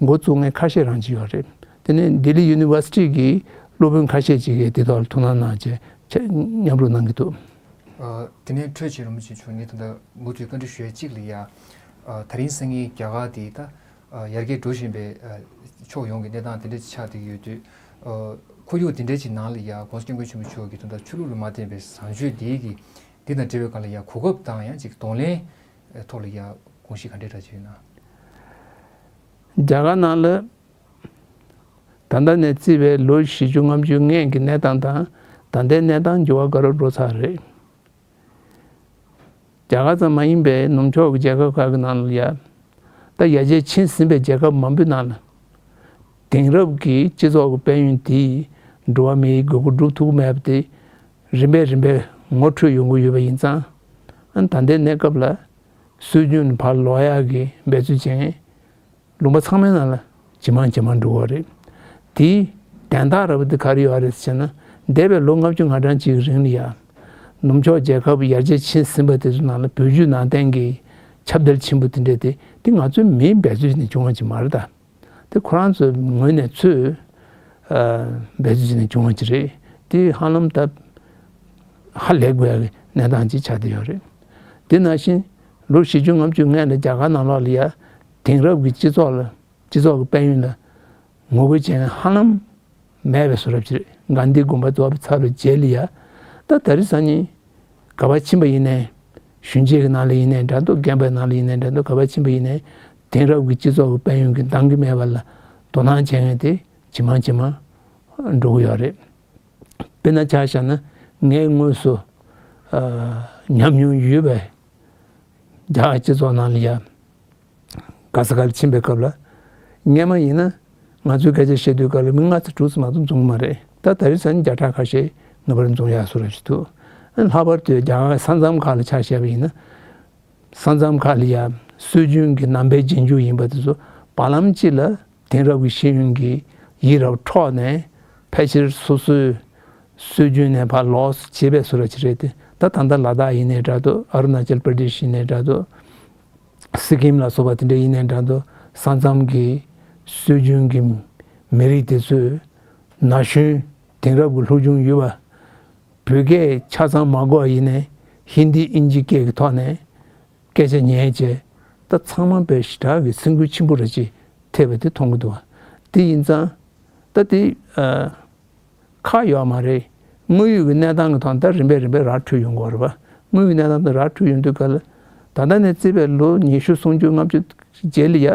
འགོ་བཙུགས་མཁན་ཁ་ཤས་རང་ཅིག་ཡོད་རེད། དེ་ནས་ལྡི་ལི་ཡུ་ནི་ཝར་སི་ཊི་གི་སློབ་དཔོན་ཁ་ཤས་ཅིག་གིས་དེ་ཐོག་ལ་ཐུགས་སྣང་གནང་བྱས་མཉམ་རུབ་གནང་གི་འདུག་ཨ། དེ་ནས་འཕྲོས་བྱས་རིན་པོ་ཆེ་མཆོག་ངས་ད་ལྟ་མུ་མཐུད་བཀའ་འདྲི་ཞུ་ཡ་གཅིག་ལ་ཡ། ཨ། ད་རིང་སང་ཉིན་རྒྱ་གར་དེ་ད་ཨ་ཡར་རྒྱས་འགྲོ་བཞིན་པའི་ཨ་ཕྱོགས་ཡོངས་ཀྱི་གནས་སྟངས་དེ་འདྲ་ཅིག་ཆགས་བསྡད་ཡོད་དུས། ཨ། ཁོར་ཡུག་དེ་འདྲ་ཅིག་ནང་ལ་ཡ་༸གོང་ས་༸སྐྱབས་མགོན་ཆེན་པོ་མཆོག་གིས་ད་ལྟ་ཆོས་ལུགས་ལ་མ་བརྟེན་པའི་བཟང་སྤྱོད་འདི་གི་འདི་དང་འབྲེལ་བའི་སྒང་ལ་ཡ་གོ་སྐབས་དང་ཡང་ཅིག་གདོང་ལེན་ཐོག་ལ་ཡ་དགོངས་གཞི་ག་འདྲ་འདྲ་ཅིག་ཡོད་ན། རྒྱ་གར་ནང་ལ་ད་ལྟ་ནས་བརྩིས་པའི་ལོ་བཞི་བཅུ་ལྔ་བཅུ་སྔོན་གྱི་གནས་སྟངས་དང་ད་ལྟའི་གནས་སྟངས་འགྱུར་བ་ག་རེ་འགྲོ་ཚར་རེད། རྒྱ་གར་ཙམ་མ་ཡིན་པའི་ནུབ་ཕྱོགས་ཀྱི་རྒྱལ་ཁབ་ཁག་གི་ནང་ལ་ཡ། ད་ཡར་རྒྱས་ཕྱིན་ཟིན་པའི་རྒྱལ་ཁབ་མང་པོའི་ནང་ལ། དེང་རབས་ཀྱི་སྤྱི་ཚོགས་ཀྱི་དཔལ་ཡོན་དེས་འགྲོ་བ་མིའི་དགོས་མཁོ་སྒྲུབ་ཐུབ་ཀྱི་མེད་པ་དེ་རིམ་པས་རིམ་པས་ངོ་འཕྲོད་ཡོང་གི་ཡོད་པ་ཡིན་ཙང་། ཨ་ནི་ད་ལྟའི་གནས་སྐབས་ལ་སྲོལ་རྒྱུན་ཕར་ལོག་ཡག་གི་འབད་རྩོལ་བྱེད་མཁན་ལུང་པ་ཚང་མའི་ནང་ལ་ཇེ་མང་ཇེ་མང་འགྲོ་གི་ཡོད་རེད། དེའི་དན་རྟགས་ར་བ་དེ་ག་རེ་ཡོད་རེད་ཟེར་ན། འདས་པའི་ལོ་ལྔ་བཅུ་ང་གྲངས་ཅིག་གི་རིང་ལ་ཡ། ནུབ་ཕྱོགས་རྒྱལ་ཁབ་ཡར་རྒྱས་ཕྱིན་ཟིན་པ་དེ་ཚོ་ནང་ལ་བོད་བརྒྱུད་ནང་བསྟན་གྱི་ཁྱབ་གདལ་ཆེན་པོ་དེ་འདྲ་དེ་དེ་ང་ཚོའི་མིའི་འབད་རྩོལ་ནས་བྱུང་བ་ཅིག་མ་རེད་ད། དེ་ཁོ་རང་ཚོའི་ངོས་ནས་ཚོས་འབད་རྩོལ་བྱས་ནས་བྱུང་བ་ཅིག་རེད། དེ་ཧ་ལམ་ད་ཧ་ལས་དགོས་ཡག་གི་གནས་སྟངས་ཅིག་ཆགས་བསྡད་ཡོད་རེད། དེ་ནང་བཞིན་ལོ་བཞི་བཅུ་ལྔ་བཅུ་སྔོན་ལ་རྒྱ་གར་ནང་ལོགས་ལ་ཡ་དེང་རབས་ཀྱི་སྤྱི་ཚོགས་ལ་སྤྱི་ཚོགས་ཀྱི་དཔལ་ཡོན་ལ་ངོ་རྒོལ་བྱེད་མཁན་ཧ་ལམ་མེད་པའི་བཟོ་འདྲ་ཅིག་རེད། གྷན་དྷི་དགོངས་པ་རྫོགས་པའི་ཚར་བའི་རྗེས་ལ་ཡ་ད་ད་རེས་སང་ཉིན་ག་པར་ཕྱིན་པ་ཡིན་ནའི་གཞོན་སྐྱེས་ཀྱི་ནང་ལ་ཡིན་ནའི་འདྲ་འདུག་རྒན་པའི་ནང་ལ་ཡིན་ནའི་འདྲ་འདུག་ག་པར་ཕྱིན་པ་ཡིན་ནའི་དེང་རབས་ཀྱི་སྤྱི་ཚོགས་ཀྱི་དཔལ་ཡོན་གྱི་འདང་གི་མེད་པ་ལ་དོ་སྣང་བྱེད་མཁན་དེ་ཇེ་མང་ཇེ་མང་འགྲོ་གི་ཡོད་རེད། དཔེར་ན་ཆ་བཞག་ན་ངས་དངོས་སུ་ཨ་ཉམས་མྱོང་ཡོད་པའི་རྒྱ་གར་སྤྱི་ཚོགས་ནང་ལ་ཡ་ག་ས་ག་ལ་ཕྱིན་པའི་སྐབས་ལ་སྔས་མ་ཡིན་ན་ང་ཚོའི་སྐད་ཆ་བཤད་དུས་སྐབས་ལ་མི་ལྔ་ཙམ་དྲུག་ཙམ་མ་གཏོགས་འཛོམས་མ་རེད། ད་ད་རེས་སང་ཉིན་བརྒྱ་ཕྲག་ཁ་ཤས་ངེས་པར་འཛོམས་ཡག་བཟོ་འདྲ་ཞིག་འདུག་ལྷག་པར་དུ་རྒྱ་གར་ས་མཚམས་ཁག་ལ་ཆ་བཞག་པ་ཡིན་ན། ས་མཚམས་ཁག་ལ་ཡ་སྲོལ་རྒྱུན་གྱི་ནང་པའི་རྗེས་འཇུག་ཡིན་པ་དེ་ཚོ་བར་ལམ་གཅིག་ལ་དེང་རབས་ཀྱི་ཤེས་ཡོན་གྱི་ཡིད་རབས་འཕྲོག་ནས་ཕལ་ཆེར་སོ་སོའི་སྲོལ་རྒྱུན་ནས་ཕར་ལོགས་སུ་བྱེད་པའི་བཟོ་འདྲ་ཅིག་རེད་དེ། ད་ད་ལྟ་ལ་དྭགས་ཡིན་ནའི་འདྲ་འདུག་ཨ་རུ་ན་ཅལ་པར་དེ་ཤི་ཡིན་ནའི་འདྲ་འདུག་སི་ཀིམ་ལ་སོགས་པ་དེ་འདྲ་ཡིན་ནའི་འདྲ་འདུག་ས་མཚམས་ཀྱི་སྲོལ་རྒྱུན་གྱི་མི་རིགས་དེ་ཚོས་ན་གཞོན་དེང་རབས་ཀྱི་སློབ་སྦྱོང་ཡོད་པ། བོད་སྐད་ཆ་ཚང་མ་གོ་བ་ཡིན་ནའི་ཧིན་དི་དབྱིན་ཇི་སྐད་ཀྱི་ཐོག་ནས་སྐད་ཆ་ཉན་བྱས་ད་ཚང་མ་དཔེ་ཞེ་དྲག་གི་སེམས་འགུལ་ཆེན་པོ་རེ་ཅིག་ཐེབས་པ་དེ་མཐོང་གི་འདུག་བ། དེ་ཡིན་ཙང་ད་དེ་ཨ་ཁག་ཡོད་མ་རེད། དངོས་ཡོད་ཀྱི་གནས་སྟངས་ཀྱི་ཐོག་ད་རིམ་པས་རིམ་པས་ར་འཕྲོད་ཡོང་གི་ཡོད་རེད་བ། དངོས་ཡོད་ཀྱི་གནས་སྟངས་དེ་ར་འཕྲོད་ཡོང་དུས་ག་ལ་ད་ལྟ་ནས་བརྩིས་པའི་ལོ་ཉི་ཤུ་སུམ་ཅུ་ལྔ་བཅུ་རྗེས་ལ་ཡ།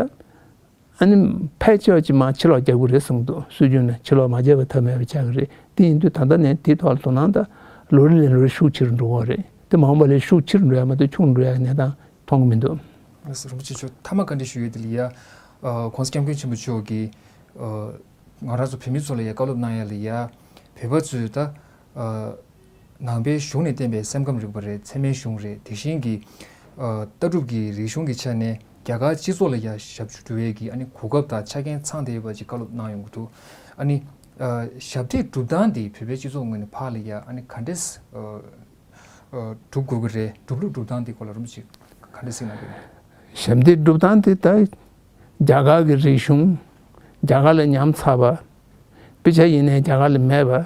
ཨ་ནི་ཕལ་ཆེ་བ་ཅིག་མར་ཕྱིར་ལོག་རྒྱག་གི་རེད་གསུངས་འདུག་སྲོལ་རྒྱུན་ནས་ཕྱིར་ལོག་མ་རྒྱག་པའི་ཐབས་མེད་པ་ཆགས་ཀྱི་རེད། དེ་ཡིན་དུས་ད་ལྟ་ནས་དེའི་ཐོག་ལ་དོ་སྣང་དང་ལོ་རེ་ནས་ལོ་རེ་ཤུགས་ཆེ་རུ་འགྲོ་གི་རེད། དེ་མ་འོངས་པ་ལས་ཤུགས་ཆེ་རུ་འགྲོ་ཡ་མ་གཏོགས་ཆུང་རུ་འགྲོ་ཡ་གི་གནས་སྟངས་མཐོང་གི་མི་འདུག་ལགས་སོ། རིན་པོ་ཆེ་མཆོག་མཐའ་མ་བཀའ་འདྲི་ཞུ་ཡས་དེ་ལ་ཡ། ཨ་༸གོང་ས་༸སྐྱབས་མགོན་ཆེན་པོ་མཆོག་གིས་ཨ་ང་རང་ཚོ་བོད་མི་ཚོ་ལ་ཡ་བཀའ་སློབ་གནང་ཡ་ལ་ཡ། བོད་པ་ཚོས་ད་ཨ་ནང་པའི་གཞུང་ནས་བསྟན་པའི་སེམས་ཁམས་རིག་པ་རེད། ཚད་མའི་གཞུང་རེད། དེ་བཞིན་གྱི་ཨ་ལྟ་གྲུབ་ཀྱི་རིག་གཞུང་གི་ཆ་ནས་རྒྱ་གར་སྤྱི་ཚོགས་ལ་ཡ་ཞབས་ཞུ་སྒྲུབ་ཡས་ཀྱི་ཨ་ནི་གོ་སྐབས་དང་ཆ་རྐྱེན་ཚང་བསྡད་ཡོད་པ་ཅིག་བཀའ་སློབ་གནང་ཡོང་གི་འདུག་ཨ་ནི་ཨ་ཞབས་འདེགས་སྒྲུབ་སྟངས་དེ་བོད་པའི་སྤྱི་ཚོགས་ངོས་ནས་ཕར་ལ་ཡ་ཨ་ནི་ག་འདྲས་ཨ་ཨ་སྒྲུབ་དགོས་ཀྱི་རེད། སྒྲུབ་ལུགས་སྒྲུབ་སྟངས་དེ་སྐོར་ལ་རིན་པོ་ཆེ་ག་འདྲས་གཟིགས་གནང་གི་རེད། ཞབས་འདེགས་སྒྲུབ་སྟངས་དེ་ད་རྒྱ་གར་གྱི་རིག་གཞུང་རྒྱ་གར་ལ་ཉམས་ཚར་བ། དཔེ་ཆ་ཡིན་ནའི་རྒྱ་གར་ལ་མེད་པ།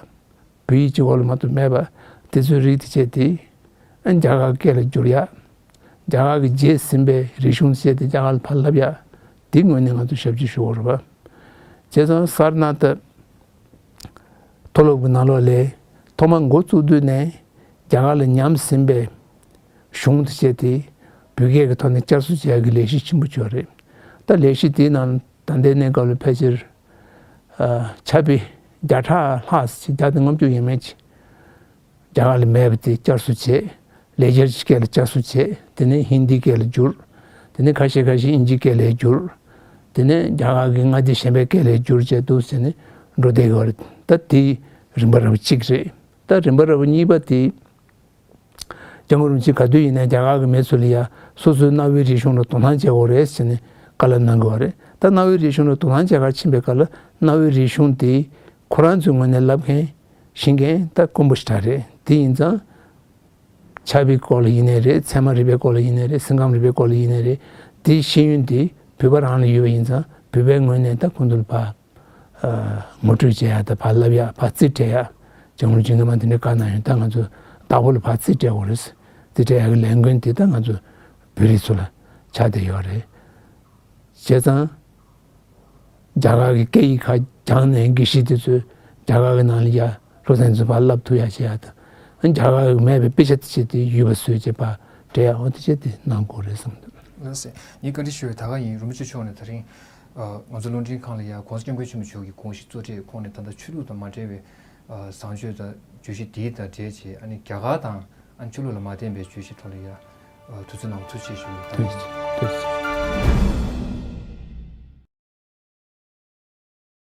བོད་ཡིག་གཅིག་པོ་ལ་མ་གཏོགས་མེད་པ། དེ་ཚོའི་རིགས་དེ་བྱས་ཏེ་ཨ་རྒྱ་གར་སྐད་ལ་བསྒྱུར་ཡ། རྒྱ་གར་གྱི་བརྗེད་ཟིན་པའི་རིག་གཞུང་དེ་བྱས་ཏེ་རྒྱ་གར་ལ་ཕར་ལབ་ཡ། དེ་ངོས་ནས་ང་ཚོ་ཞབས་ཕྱི་ཞུ་དགོས་རེད་པ། བྱས་ཙང་སར་ན་ཐ་མཐོ་སློབ་ཀྱི་ནང་ལོགས་ལ་ཐོག་མ་འགོ་བཙུགས་དུས་ནས་རྒྱ་གར་ལ་ཉམས་ཟིན་པའི་གཞུང་དེ་བྱས་ཏེ་བོད་སྐད་ཀྱི་ཐོག་ནས་བསྐྱར་གསོ་བྱེད་ཡག་གི་ལས་གཞི་ཆེན་པོ་ཅིག་ཡོད་རེད། ད་ལས་གཞི་དེའི་ནང་ད་ལྟའི་གནས་སྐབས་ལ་ཕལ་ཆེར་ཨ་ཆ་པི་བརྒྱ་ཕྲག་ལྷག་ཙམ་ཅིག་བརྒྱ་དང་ལྔ་བཅུ་ཡས་མས་ཅིག་རྒྱ་གར་ལ་མེད་པ་དེ་བསྐྱར་གསོ་བྱས། ལེགས་སྦྱར་གྱི་སྐད་ལ་བསྐྱར་གསོ་བྱས། དེ་ནས་ཧིན་དིའི་སྐད་ལ་བསྒྱུར། དེ་ནས་ཁ་ཤས་ཁ་ཤས་དབྱིན་ཇིའི་སྐད་ལ་བསྒྱུར། དེ་ནས་རྒྱ་གར་གྱི་མངའ་སྡེ་གཞན་པའི་སྐད་ལ་བསྒྱུར་བྱས་འདུག་ཟེར་ནས་འགྲོ་བསྡད་ཡོད་རེད། ད་དེ་རིམ་པ་རབ་གཅིག་རེད། ད་རིམ་པ་རབ་གཉིས་པ་དེ་སྐྱབས་མགོན་རིན་པོ་ཆེ་ག་དུས་ཡིན་ནའི་རྒྱ་གར་གྱི་མི་ཚོ་ལ་ཡ་སོ་སོའི་གནའ་བོའི་རིག་གཞུང་ལ་དོ་སྣང་བྱེད་དགོས་རེད་ཟེར་ནས་བཀའ་སློབ་གནང་གི་ཡོད་རེད། ད་གནའ་བོའི་རིག་གཞུང་ལ་དོ་སྣང་བྱེད་གར་ཕྱིན་པའི་སྐབས་ལ་གནའ་བོའི་རིག་གཞུང་དེ་ཁོ་རང་ཚོའི་ངོས་ནས་ལབ་མཁན་ཤེས་མཁན་ད་དཀོན་པོ་ཞེ་དྲག་རེད། དེ་ཡིན་ཙང་། ཆ་པའི་སྐོར་ལ་ཡིན་ནའི་རེད། ཚད་མ་རིག་པའི་སྐོར་ལ་ཡིན་ནའི་རེད། སེམས་ཁམས་རིག་པའི་སྐོར་ལ་ཡིན་ནའི་རེད། དེའི་ཤེས་ཡོན་དེ་བོད་པ་རང་ལ་ཡོད་པ་ཡིན་ཙང་བོད་པའི་ངོས་ནས་ད་ཁོང་ཚོ་ལ་ཕར་ངོ་སྤྲོད་བྱེད་ཡ་དང་ཕར་ལབ་ཡ་ཕར་རྩིས་སྤྲད་ཡ། སྐྱབས་མགོན་རིན་པོ་ཆེ་མ་དེ་འདྲའི་བཀའ་གནང་ཡོད། ད་ང་ཚོ་བདག་པོ་ལ་ཕར་རྩིས་སྤྲད་དགོས་རེད། རྩིས་སྤྲད་ཡ་གི་ལས་འགན་དེ་ད་ང་ཚོ་བོད་རིགས་ཚོ་ལ་ཆགས་བསྡད་ཡོད་རེད། བྱས་ཙང་། རྒྱ་གར་གྱི་སྐད་ཡིག་ཁག་སྦྱངས་ནས་དགེ་བཤེས་དེ་ཚོས་རྒྱ་གར་གྱི་ནང་ལ་ཡ་སློབ་ཚན་ཚོ་ཕར་བསླབ་ཐུབ་ཡ་བྱེད་ཡ་དང་། རྒྱ་གར་གྱི་མེད་པའི་དཔེ་ཆ་དེ་བྱས་ཏེ་ཡུལ་པ་བཟོས་བྱས་པ་སྤྲད་ཡ་འོ་དེ་བྱས་ཏེ་གནང་དགོས་རེད་བསམ་འདུག་ལགས་སེ། ངས་བཀའ་འདྲི་ཞུ་བའི་ད་ག་ཡིན། རིན་པོ་ཆེ་མཆོག་ནས་ད་རིང་ང་ཚོ་རླུང་འཕྲིན་ཁང་ལ་ཡ་༸གོང་ས་༸སྐྱབས་མགོན་ཆེན་པོ་མཆོག་གི་དགོངས་གཞི་གཙོ་གྲས་ཁོངས་ནས་ད་ལྟ་ཆོས་ལུགས་དང་མ་འབྲེལ་བའི་བཟང་སྤྱོད་དང་བརྗོད་གཞི་འདི་དང་འབྲེལ་བྱས་ཨ་ནི་རྒྱ་གར་དང་། ཨ་ནི་ཆོས་ལུགས་ལ་མ་བརྟེན་པའི་བརྗོད་གཞི་ཐོག་ལ་ཡ། ཨ་དུས་ཚོད་གནང་བ་ཐུགས་རྗེ་ཆེ་ཞུ་ཡི། ཐུགས་རྗེ་ཆེ། ཐུགས་རྗེ་ཆེ།